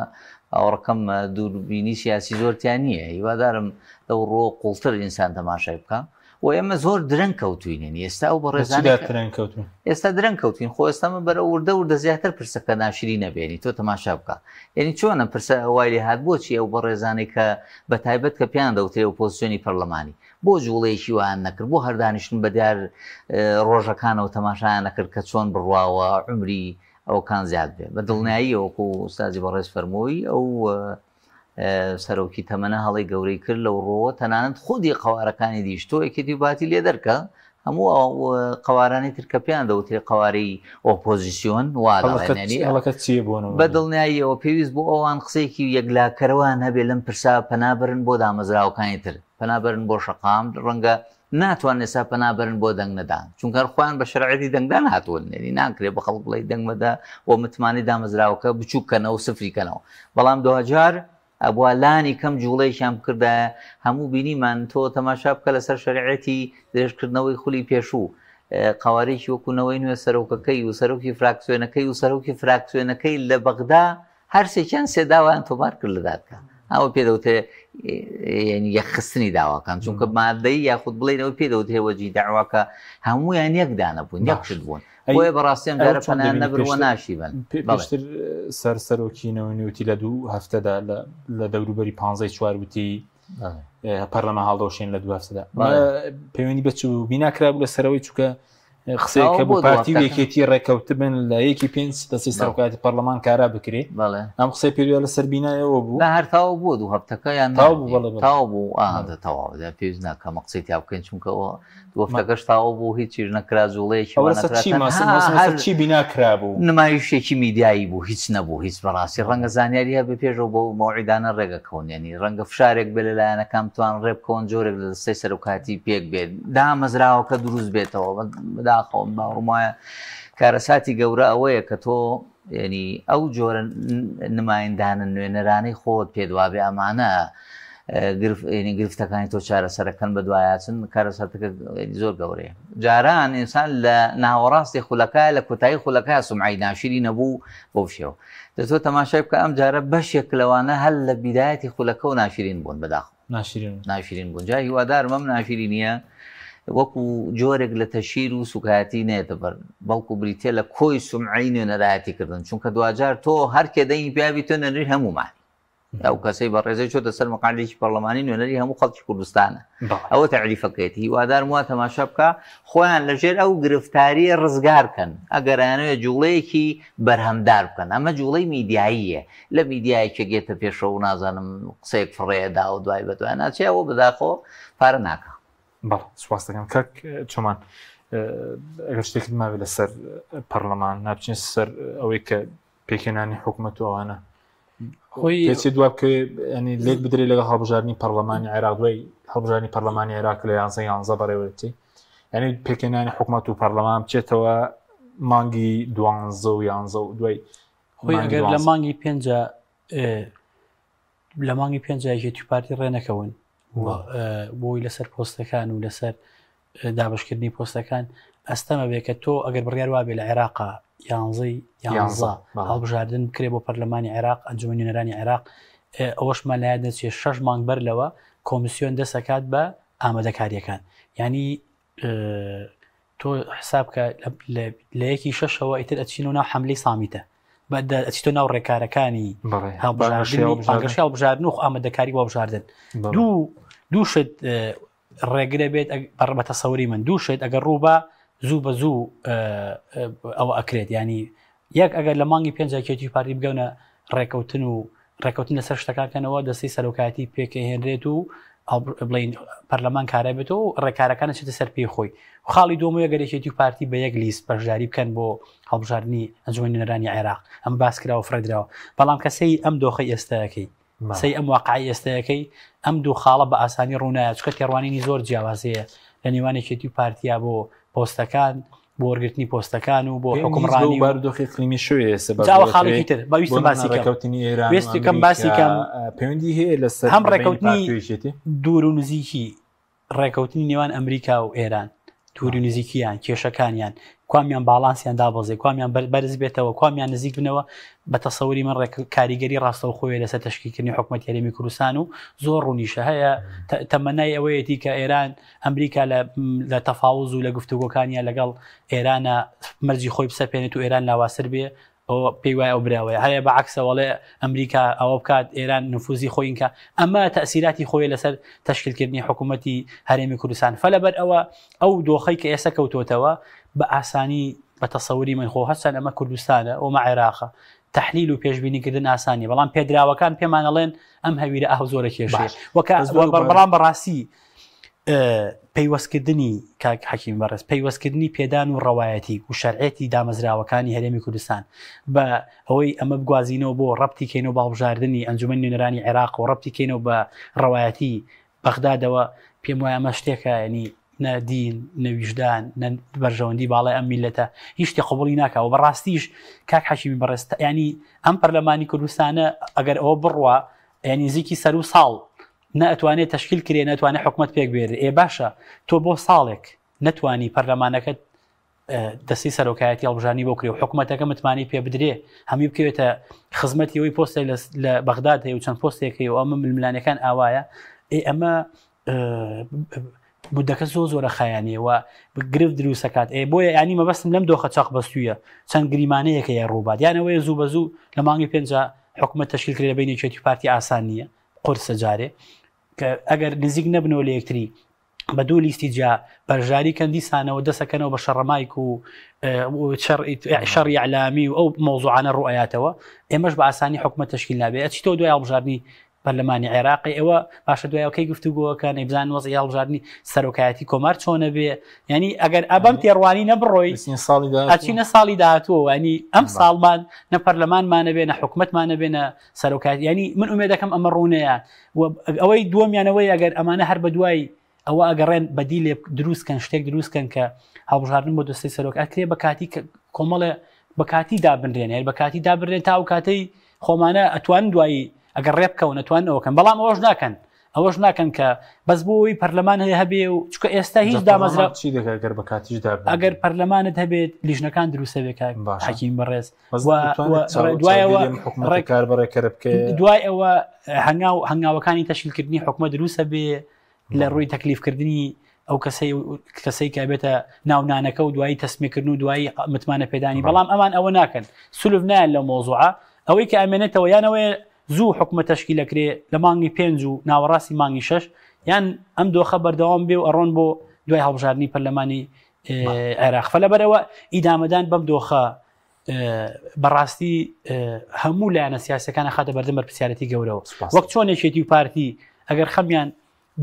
Speaker 2: باوەڕەکەم دووربینی سیاسی زۆر تیا نییە هیوادارم لەو ڕۆ قوڵتر ئینسان تەماشای بکە و ئێمە زۆر درەنگ کەوتوین یعنی ئێستا ئەو بەڕێزانە
Speaker 1: درەنگ کەوتوین
Speaker 2: ئێستا درەنگ کەوتین خۆ ئێستا من بەرە وردە وردە زیاتر پرسەکە ناشری نەبێنی تۆ تەماشا بکە یعنی چۆنە پرسە وای لێ هات بۆچی ئەو بەڕێزانەی کە بە تایبەت کە پێیان دەوترێ ئۆپۆزیسیۆنی پەرلەمانی بۆ جوڵەیەکی وایان نەکرد؟ بۆ هەر دانیشتن بە دیار ڕۆژەکانەوە تەماشایان نەکرد کە چۆن بڕواوە عومری ئەوکان زیاد بێ؟ بە دڵنیاییەوە وەکو ئوستازی بەڕێز فەرمووی ئەو سەرۆکی تەمەنە هەڵەی گەورەی کرد لەو ڕۆوە تەنانەت خودی قەوارەکانی دیش تۆ یەکێتی و پارتی لێ دەرکە هەموو ئەو قەوارانەی تر کە پێیان دەوترێ قەوارەی ئۆپۆزیسیۆن وا دەڵێن یعنی
Speaker 1: هەڵەکە چییە بۆ نموونە؟
Speaker 2: بە دڵنیاییەوە پێویست بۆ ئەوان قسەیەکی یەکلاکەرەوەیان هەبێ لەم پرسە پەنا بەرن بۆ دامەزراوەکانی تر پەنا بەرن بۆ شەقام ڕەنگە ناتوان ئێستا پەنا بەرن بۆ دەنگ نەدان چونکە هەر خۆیان بە شەرعیەتی دەنگدان هاتوون یعنی ناکرێ بە خەڵک بڵێی دەنگ مەدە و متمانەی دامەزراوەکە بچووک کەنەوە سفری کەنەوە بەڵام دواجار ئەبوا لانی کەم جوڵەیەکیان بکردایە، هەموو بینیمان، تۆ تەماشا بکە لەسەر شەرعیەتی درێژکردنەوەی خولی پێشوو، قەوارەیەکی وەکو نەوەی نوێ سەرۆکەکەی و سەرۆکی فراکسیۆنەکەی و سەرۆکی فراکسیۆنەکەی لە بەغدا هەرسێکیان سێ داوایان تۆمار کرد لە دادگا. ئەوە پێ دەوترێ یعنی یەکخستنی داواکان، چونکە مادەی یاخود بڵێین ئەوە پێ دەوترێ وەجی دەعواکە هەموویان یەک دانە بوون، یەک شت بوون. بۆیە بەڕاستی ئەم جارە پەنایان نەبرد و ناشی بن.
Speaker 1: پێشتر سەر سەرۆکی نەوەنیوتی لە دوو هەفتەدا لە دەوروبەری پانزەی چوار وتی پەرلەمان هەڵدەوشێن لە دوو هەفتەدا پەیوەندی بە چ بینا کرابوو لە سەرەوەی چووکە قسەیەکە بۆ پارتی و یەکێتی ڕێککەوتبن لە یەکی پێنج دەستی سەرۆکایەتی پەرلەمان کارا بکرێ ئەم قسەی پێویە لەسەر بینایەوە بوو
Speaker 2: هەر تاو بوو دوو هەفتەکە یان
Speaker 1: تاو بوو
Speaker 2: تاو بوو تەواو پێویست ناکەمە قسەی تیا بکەین چونکە ئەوە وەفتەکەش تەواو بوو هیچیش نەکرا جوڵەیەکی وا نەکرا تەنها هەر
Speaker 1: چی بینا کرابوو؟
Speaker 2: نمایشێکی میدیایی بوو هیچ نەبوو هیچ بەڕاستی ڕەنگە زانیاری هەبێ پێشەوە بەو مەوعیدانە ڕێگە کەون یانی ڕەنگە فشارێک بێ لە لایەنەکان بتوان ڕێ بکەون جۆرێک لە دەستەی سەرۆکایەتی پێک بێت دامەزراوەکە دروست بێتەوە بەداخەوە من باوەڕم وایە کارەساتی گەورە ئەوەیە کە تۆ یعنی ئەو جۆرە نمایندانە نوێنەرانەی خۆت پێت وابێ ئەمانە گرفتەکانی تۆ چارەسەرەکەن بە دوایاچن کارەساتەکە زۆر گەورەیە جاران ئینسان لە ناوەڕاستی خولەکە لە کۆتایی خولەکە سمعی ناشری نەبوو بۆ شێوە دەتۆ تەماشای بکە ئەم جارە بەشێک لەوانە هەر لە بیدایەتی خولەکە و ناشرین بوون بەداخ
Speaker 1: ناشرین
Speaker 2: ناشرین بوون جا هیوادارم ئەم ناشرینیە وەکو جۆرێک لە تەشهیر و سوکایەتی نەیەتە بەر، بەڵکو بریتیە لە کۆی سومعەی نوێنەرایەتی کردن، چونکە دواجار تۆ هەر کێ دەنگی پیابی تۆ نوێنەری هەموومانی. ئەو کەسەی بەڕێزەی چۆتە سەر مەقعدێکی پەرلەمانی نوێنەری هەموو خەڵکی کوردستانە. ئەوە تەعریفەکەیەتی. هیوادارم وا تەماشا بکا خۆیان لەژێر ئەو گرفتارییە ڕزگار کەن، ئەگەر ئەیانەوێت جوڵەیەکی بەرهەمدار بکەن. ئەمە جوڵەی میدیاییە، لە میدیایەکێک یەتە پێشەوە و نازانم قسەیەک فڕێ دا و دوای بەدوای ناچێ، ئەوە بەداخەوە پارە ناکا.
Speaker 1: بەڵێ سوپاس دەکەم کاک چۆمان. ئەگەر شتێکت ماوێت لەسەر پەرلەمان نابچین سەر ئەوەی کە پێکهێنانی حکوومەت و ئەوانە
Speaker 3: خۆی
Speaker 1: پێچێ دوا بکەوێ ینی لێک بدرێ لەگەڵ هەڵبژاردننی پەرلەمانی عێراق دوای هەڵبژاردننی پەرلەمانی عێراق لە یانزە یانزە بەڕێوەتی یعنی پێکهێنانی حکوومەت و پەرلەمان بچێتەوە مانگی دوانزە و یانزە و دوای
Speaker 3: خۆی ئەگەر لە مانگی پێنج لە مانگی پێنج یەکێتی و پارتی ڕێنەکەون بۆی لەسەر پۆستەکان و لەسەر دابشکردنی پۆستەکان ئەستەمە بێ کە تۆ ئەگەر بڕیار وابێ لە عێراقا یانزەی یانزە هەڵبژاردن بکرێ بۆ پەرلەمانی عێراق ئەنجومەنی نوێنەرانی عێراق ئەوەشمان لایە دەچێت شەش مانگ بەر لەوە کۆمیسیۆن دەسەکات بە ئامادەکاریەکان ینی تۆ حساب کە لە یەکی شەشەوە ئیتر ئەچینەوە ناو حملەی سامیتە ئەچیتۆ ناو ڕێکارەکانی هەڵبژاردنی هەڵبژاردن و ئامادەکاری بۆ هەڵبژاردن دوو دوو شت ڕێگرە بێت بە تەسەوری من دوو شت ئەگەر ڕووبا زوو بە زوو ئەوە ئەکرێت ینی یەک ئەگەر لە مانگی پێنج یەکێتی پارتی بگەونە ڕێکەوتن و ڕێکەوتن لەسەر شتەکان کەنەوە دەستی سەرۆکایەتی پێکەهێنرێت و بڵین پەرلەمان کارای بێتەوە و ڕێکارەکان چێتە سەر پێی خۆی خاڵی دووەم ئەگەر یەکێتی و پارتی بە یەک لیست بەشداری بکەن بۆ هەڵبژاردنی ئەنجومەنی نوێنەرانی عێراق ئەم باس کراوە فڕێدراوە بەڵام کە سەی ئەم دۆخی ئێستاکەی سەی ئەم واقعی ئێستاکەی ئەم دوو خاڵە بە ئاسانی ڕوونایە چکە تێڕوانینی زۆر جیاوازەیە لە نێوان یەکێتی و پارتیا بۆ پۆستەکان بۆ وەرگرتنی پۆستەکان و بۆ حکومڕانی و
Speaker 1: بارودۆخی ئیقلیمی شوێ ئێستا بە
Speaker 3: جاوە خاڵێکی تر بە ویستم باسی کەم
Speaker 1: ڕێکەوتنی ئێران و
Speaker 3: ویستکەم باسی
Speaker 1: ئەمریکا
Speaker 3: کەم
Speaker 1: پەیوەندی هەیە لەسەر
Speaker 3: هەم
Speaker 1: بەینی
Speaker 3: ڕێکەوتنی
Speaker 1: پارتی و یەکێتی
Speaker 3: دوور و نزیکی ڕێکەوتنی نێوان ئەمریکا و ئێران دوور و نزیکیان کێشەکانیان کوامیان باڵانسیان دابەزێ کوامیان بەرز بێتەوە کوامیان نزیک بنەوە بە تەسەوری من ڕێک کاریگەری ڕاستەوخۆیە لەسەر تەشکیلکردنی حکومەتی هەرێمی کوردستان و زۆر ڕوونیشە هەیە تەمەنای ئەوەیەتی کە ئێران ئەمریکا لە تەفاوز و لە گفتوگۆکانیا لەگەڵ ئێرانە مەرجی خۆی بسەپێنێت و ئێران لاوازتر بێ ئەوە پێی وایە ئەو براوەیە هەیە بە عەکسەوە ئەمریکا ئەوە بکات ئێران نفوزی خۆینکە ئەمە تەسیراتی خۆی لەسەر تەشکیلکردنی حکوومەتی هەرێمی کوردستان فەلەبەر ئەوە ئەو دۆخی کە ئێستا کەوتۆتەوە بە ئاسانی بە تەسەوری من خۆ هەرچەند ئەمە کوردستانە ئەومە عێراقە تحلیل و پێشبینیکردن ئاسانی بەڵام پێدراوەکان پێمانەڵێن ئەم هەویرە ئاو زۆرە کێشێ وەکە بەڵام بەڕاستی پەیوەستکردنی کاک حەکیم بەڕێز پەیوەستکردنی پێدان و ڕەوایەتی و شەرعێتی دامەزراوەکانی هەرێمی کوردستان بە ئەوەی ئەمە بگوازینەوە بۆ ڕەبتی کەینەوە بە هەڵبژاردنی ئەنجومەنی نوێنەرانی عێراق و ڕەبتی کەینەوە بە ڕەوایەتی بەغدادەوە پێم وایە ئەمە شتێکە ینی نە دین نە ویژدان نە بەرژەوەندی باڵای ئەم میلەتە هیچ شتێ قبوڵی ناکا و بەڕاستیش کاک حەکیمی بەڕێز ینی ئەم پەرلەمانی کوردستانە ئەگەر ئەوە بڕوا ینی نزیکی سەر و ساڵ نە ئەتوانێ تەشکیل کرێ نە ئەتوانێ حکومەت پێک بێنرێ ئێ باشە تۆ بۆ ساڵێک نەتوانی پەرلەمانەکەت دەستی سەرۆکایەتی هەڵبژانی بۆ کرێ و حکوومەتەکە متمانەی پێ بدرێ هەمی بکەوێتە خزمەتی ئەوی پۆستێک لە بەغداد هەیە و چەند پۆستێک هەیە و ئەمە ململانەکان ئاوایە ئێ ئەمە مدەکە زۆر زۆرە خایانەیە و گرفت دروستەکات ئێ بۆیە ینی مەبەستم لەم دۆخە چاق بەستوویە چەند گریمانەیەکە یە ڕووبات یانەوەی زوو بە زوو لە مانگی پێنج حکوومەت تەشکیل کرێ لە بینی یەکێتی پارتی ئاسان نییە قورسە جارێ کە ئەگەر نزیک نەبنەوە لە یەکتری بە دوو لیستی جیا بەرژاری کەن دیسانەوە دەسەکەنەوە بە شەڕەمایک و شەڕی ئەلامی و ئەو مۆزوعانە ڕوئاتەوە ئێمەش بە ئاسانی حکومە تشکیل نابێ ئەچیتەوە دوای هەڵبژاردننی پەرلەمانی عێراقی ئەوە باشە دوایەکەی گفتوگۆکان ئەیبزان وەزی هەڵبژاردننی سەرۆکایەتی کۆمار چۆنە بێ ینی ئەگەر ئەبەم تێڕوانی نەبڕۆی ئەچینە ساڵی داهاتووە ینی ئەم ساڵمان نە پەرلەمانمانەبێ نە حکومەتمانەبێ نە سەرۆکایەتی ینی من ئومێ دەکەم ئەمە ڕوونەیە و ئەوەی دووەمیانەوەی ئەگەر ئەمانە هەر بە دوای ئەوە ئەگەڕێن بەدیلێ دروستکەن شتێک دروستکەن کە هەڵبژاردن بۆ دەستەی سەرۆک ئەکرێ بە کاتی کۆمەڵێ بە کاتی دابنرێن هەر بە کاتی دابنرێن تا ئەو کاتەی خۆمانە ئەتوان دوایی ئەگەر ڕێ بکەون ئەتوان ئەوەکەن بەڵام ئەوەش ناکەن ئەوەش ناکەن کە بەس بۆ ئەوەی پەرلەمان هەیە هەبێ و چکە ئێستا هیچ دامەزرا
Speaker 1: چی دەکات گەر بە کاتیش دابنرێن؟
Speaker 3: ئەگەر پەرلەمانت هەبێت لیژنەکان دروستە بێ کاک
Speaker 1: باشە.
Speaker 3: حەکیم بەڕێز
Speaker 1: بەس
Speaker 3: و
Speaker 1: دەتوانێت
Speaker 3: و
Speaker 1: چاو-
Speaker 3: دوایەوە
Speaker 1: چاودێری ئەم حکومەتە
Speaker 3: ڕێک
Speaker 1: کار بەڕێکەرە بکەیە؟
Speaker 3: دوای ئەوە هەنگاو هەنگاوەکانی تەشکیلکردنی حکومەت دروستە بێ لە
Speaker 1: بەڵێ.
Speaker 3: ڕووی تەکلیفکردنی ئەو کەسەی کەسەی کە بێتە ناونانەکە و دوایی تەسمیکردن و دوایی متمانە پێدانی بەڵام ئەمان ئەوە ناکەن سولف نایەن لەو مۆزوعە ئەوەی کە ئەمێنێتەوە یانەوەی زوو حکومە تەشکیل ئەکرێ لە مانگی پێنج و ناوەڕاستی مانگی شەش یان ئەم دۆخە بەردەوام بێ و ئەڕۆن بۆ دوای هەڵبژاردنی پەرلەمانی عێراق فەلەبەرەوە ئیدامەدان بەم دۆخە بەڕاستی هەموو لایەنە سیاسەکان خاتە بەردەم بەرپرسیارەتی گەورەوە وەک چۆن یەکێتی و پارتی ئەگەر خەمیان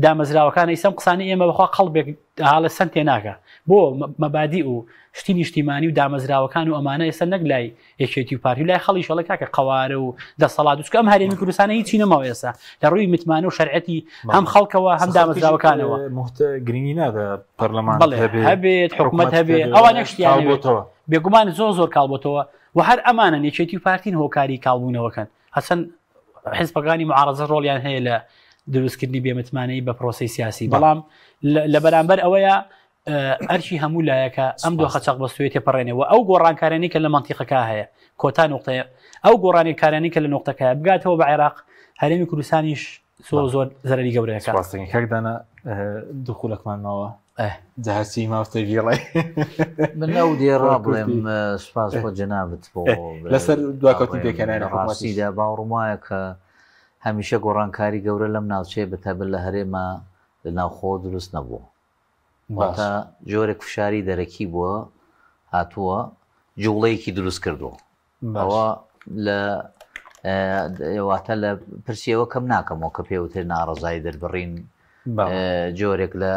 Speaker 3: دامەزراوەکان ئیسەم قسانی ئێمە بەخوا قەڵبێک هاڵە سەن تێناکە بۆ مەبادی و شتی نیشتیمانی و دامەزراوەکان و ئەمانە ئێستا نەک لای یەکێتی و پارتی لای خەڵی شەڵە کاکە قەوارە و دەسەڵات و ئەم هەرێمی کوردستانە هیچی نەماوە ئێستا لە ڕووی متمانە و شەرعەتی هەم خەڵکەوە هەم دامەزراوەکانەوە
Speaker 1: گرنگی نادە پەرلەمان
Speaker 3: هەبێت حکومەت هەبێت ئەوانە شتیان بۆتەوە بێگومان زۆر زۆر کاڵ بۆتەوە و هەر ئەمانە یەکێتی و پارتین هۆکاری کاڵبوونەوەکەن هەچەند حزبەکانی معارەزە ڕۆڵیان هەیە لە دروستکردنی بێمتمانەی بە پرۆسی سیاسی بەڵام لە بەرامبەر ئەوەیە ئەرکی هەموو لایەکە ئەم دۆخە چەق بەستوێ تێپەڕێنێ و ئەو گۆڕانکارانی کە لە منتیقەکە هەیە کۆتا نقطەیە ئەو گۆڕانی کارانی کە لە نقطەکە بگاتەوە بە عێراق هەرێمی کوردستانیش زۆر زۆر زەرری گەورەیەکە
Speaker 1: کاکدانە دوو خولەکمان ماوە جاهرچی ماوتە بیڵێ
Speaker 2: من ئەو دێڕا بڵێم سوپاس بۆ جەنابت بۆ
Speaker 1: لەسەر دواکەوتنی پێکهێنانی
Speaker 2: حکومەتیدا باوەڕم وایە کە هەمیشە گۆڕانکاری گەورە لەم ناوچەیە بەتایبەت لە هەرێمە لە ناوخۆ دروست نەبووە واتە جۆرێک فشاری دەرەکی بووە هاتووە جوڵەیەکی دروست کردووە ئەوە لە واتە لە پرسی ئەوە کەم ناکەمەوە کە پێوتر ناڕەزایی دەربڕین جۆرێک لە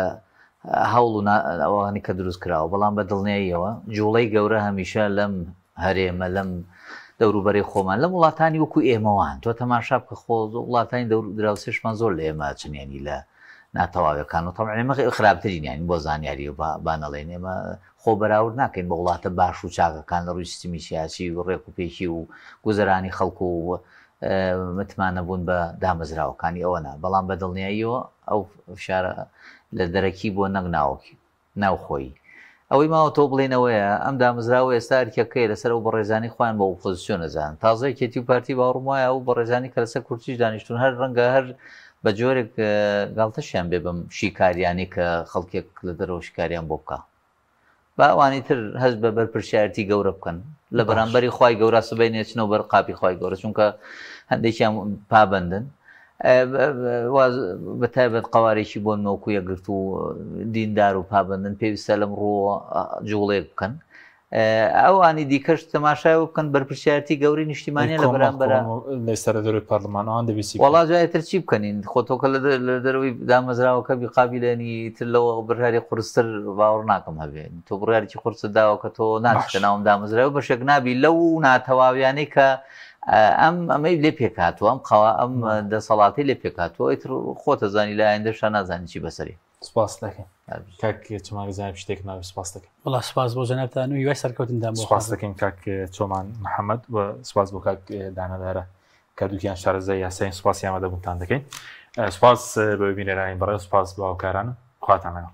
Speaker 2: هەوڵ و ئەوانی کە دروست کراوە بەڵام بە دڵنیاییەوە جوڵەی گەورە هەمیشە لەم هەرێمە لەم دەوروبەری خۆمان لەم وڵاتانی وەکو ئێمەوان تۆ تەماشا بکە خۆ وڵاتانی دەور دراوسێشمان زۆر لە ئێمە چنیانی لە ناتەواوەکان و تەبعەن ئێمە خراپترین یانی بۆ زانیاری و با نەڵێین ئێمە خۆ بەراورد ناکەین بە وڵاتە باش و چاکەکان لە ڕووی سیستمی سیاسی و ڕێک و پێکی و گوزەرانی خەڵک و متمانە بوون بە دامەزراوەکانی ئەوە نا بەڵام بە دڵنیاییەوە ئەو فشارە لە دەرەکی بووە نەک ناوەکی ناوخۆیی. ئەوەی ماوەتەوە بڵێین ئەوەیە ئەم دامەزراوە ئێستا ئەرکەکەیە لەسەر ئەو بەڕێزانەی خۆیان بە ئۆپۆزسیۆن ئەزانن. تازە یەکێتی و پارتی باوەڕم وایە ئەو بەڕێزانەی کە لەسەر کورسیش دانیشتوون هەر ڕەنگە هەر بە جۆرێک گاڵتەشیان بێ بەم شیکاریانەی کە خەڵکێک لە دەرەوە شیکاریان بۆ بکا. با ئەوانی تر هەست بە بەرپرسیارێتی گەورە بکەن لە بەرامبەری خوای گەورە سبەینێ چنەوە بەر قاپی خوای گەورە چونکە هەندێکیان پابەندن. بە تایبەت قەوارێکی بۆ نۆکو یەکگرت و دیندار و پابندن پێویستە لەم ڕووە جوڵێک بکەن ئەوانی دیکەش تەماشای بکەن بەرپرسیارەتی گەوری نیشتیمانە لە بەرامبەر
Speaker 1: لەسەر دەروی پەرلەمان ئەوان دەبیسی
Speaker 2: وڵا جایتر چی بکەنین خۆتۆکە لە دەروی دامەزراوەکە بیقابلێنی تر لەوە بڕیاری قورستر باوەڕ ناکەم هەبێ تۆ بڕیارێکی قورست داوە کە تۆ ناچیتە ناوم دامەزراوە بەشێک نابی لەو ناتەواویانەی کە ئەم ئەمەی لێ پێکهاتووە ئەم قەوا ئەم دەسەڵاتی لێ پێکهاتووە ئیتر خۆتە زانی لە ئایندەشا نازانی چی بەسەری.
Speaker 1: سپاس دەکەین کاک چۆمان زانیم شتێک ناوی سپاس دەکەین.
Speaker 3: وەڵا سپاس بۆ جەنابتان و هیوای سەرکەوتنتان بۆ
Speaker 1: سپاس دەکەین کاک چۆمان محەممەد و سپاس بۆ کاک دانەدارە کە دووکیان شارەزای یاساین سپاسی ئامادەبوونتان دەکەین سپاس بە بینەرانی بەڕێز سپاس بۆ هاوکارانم خواتان لەگەڵ.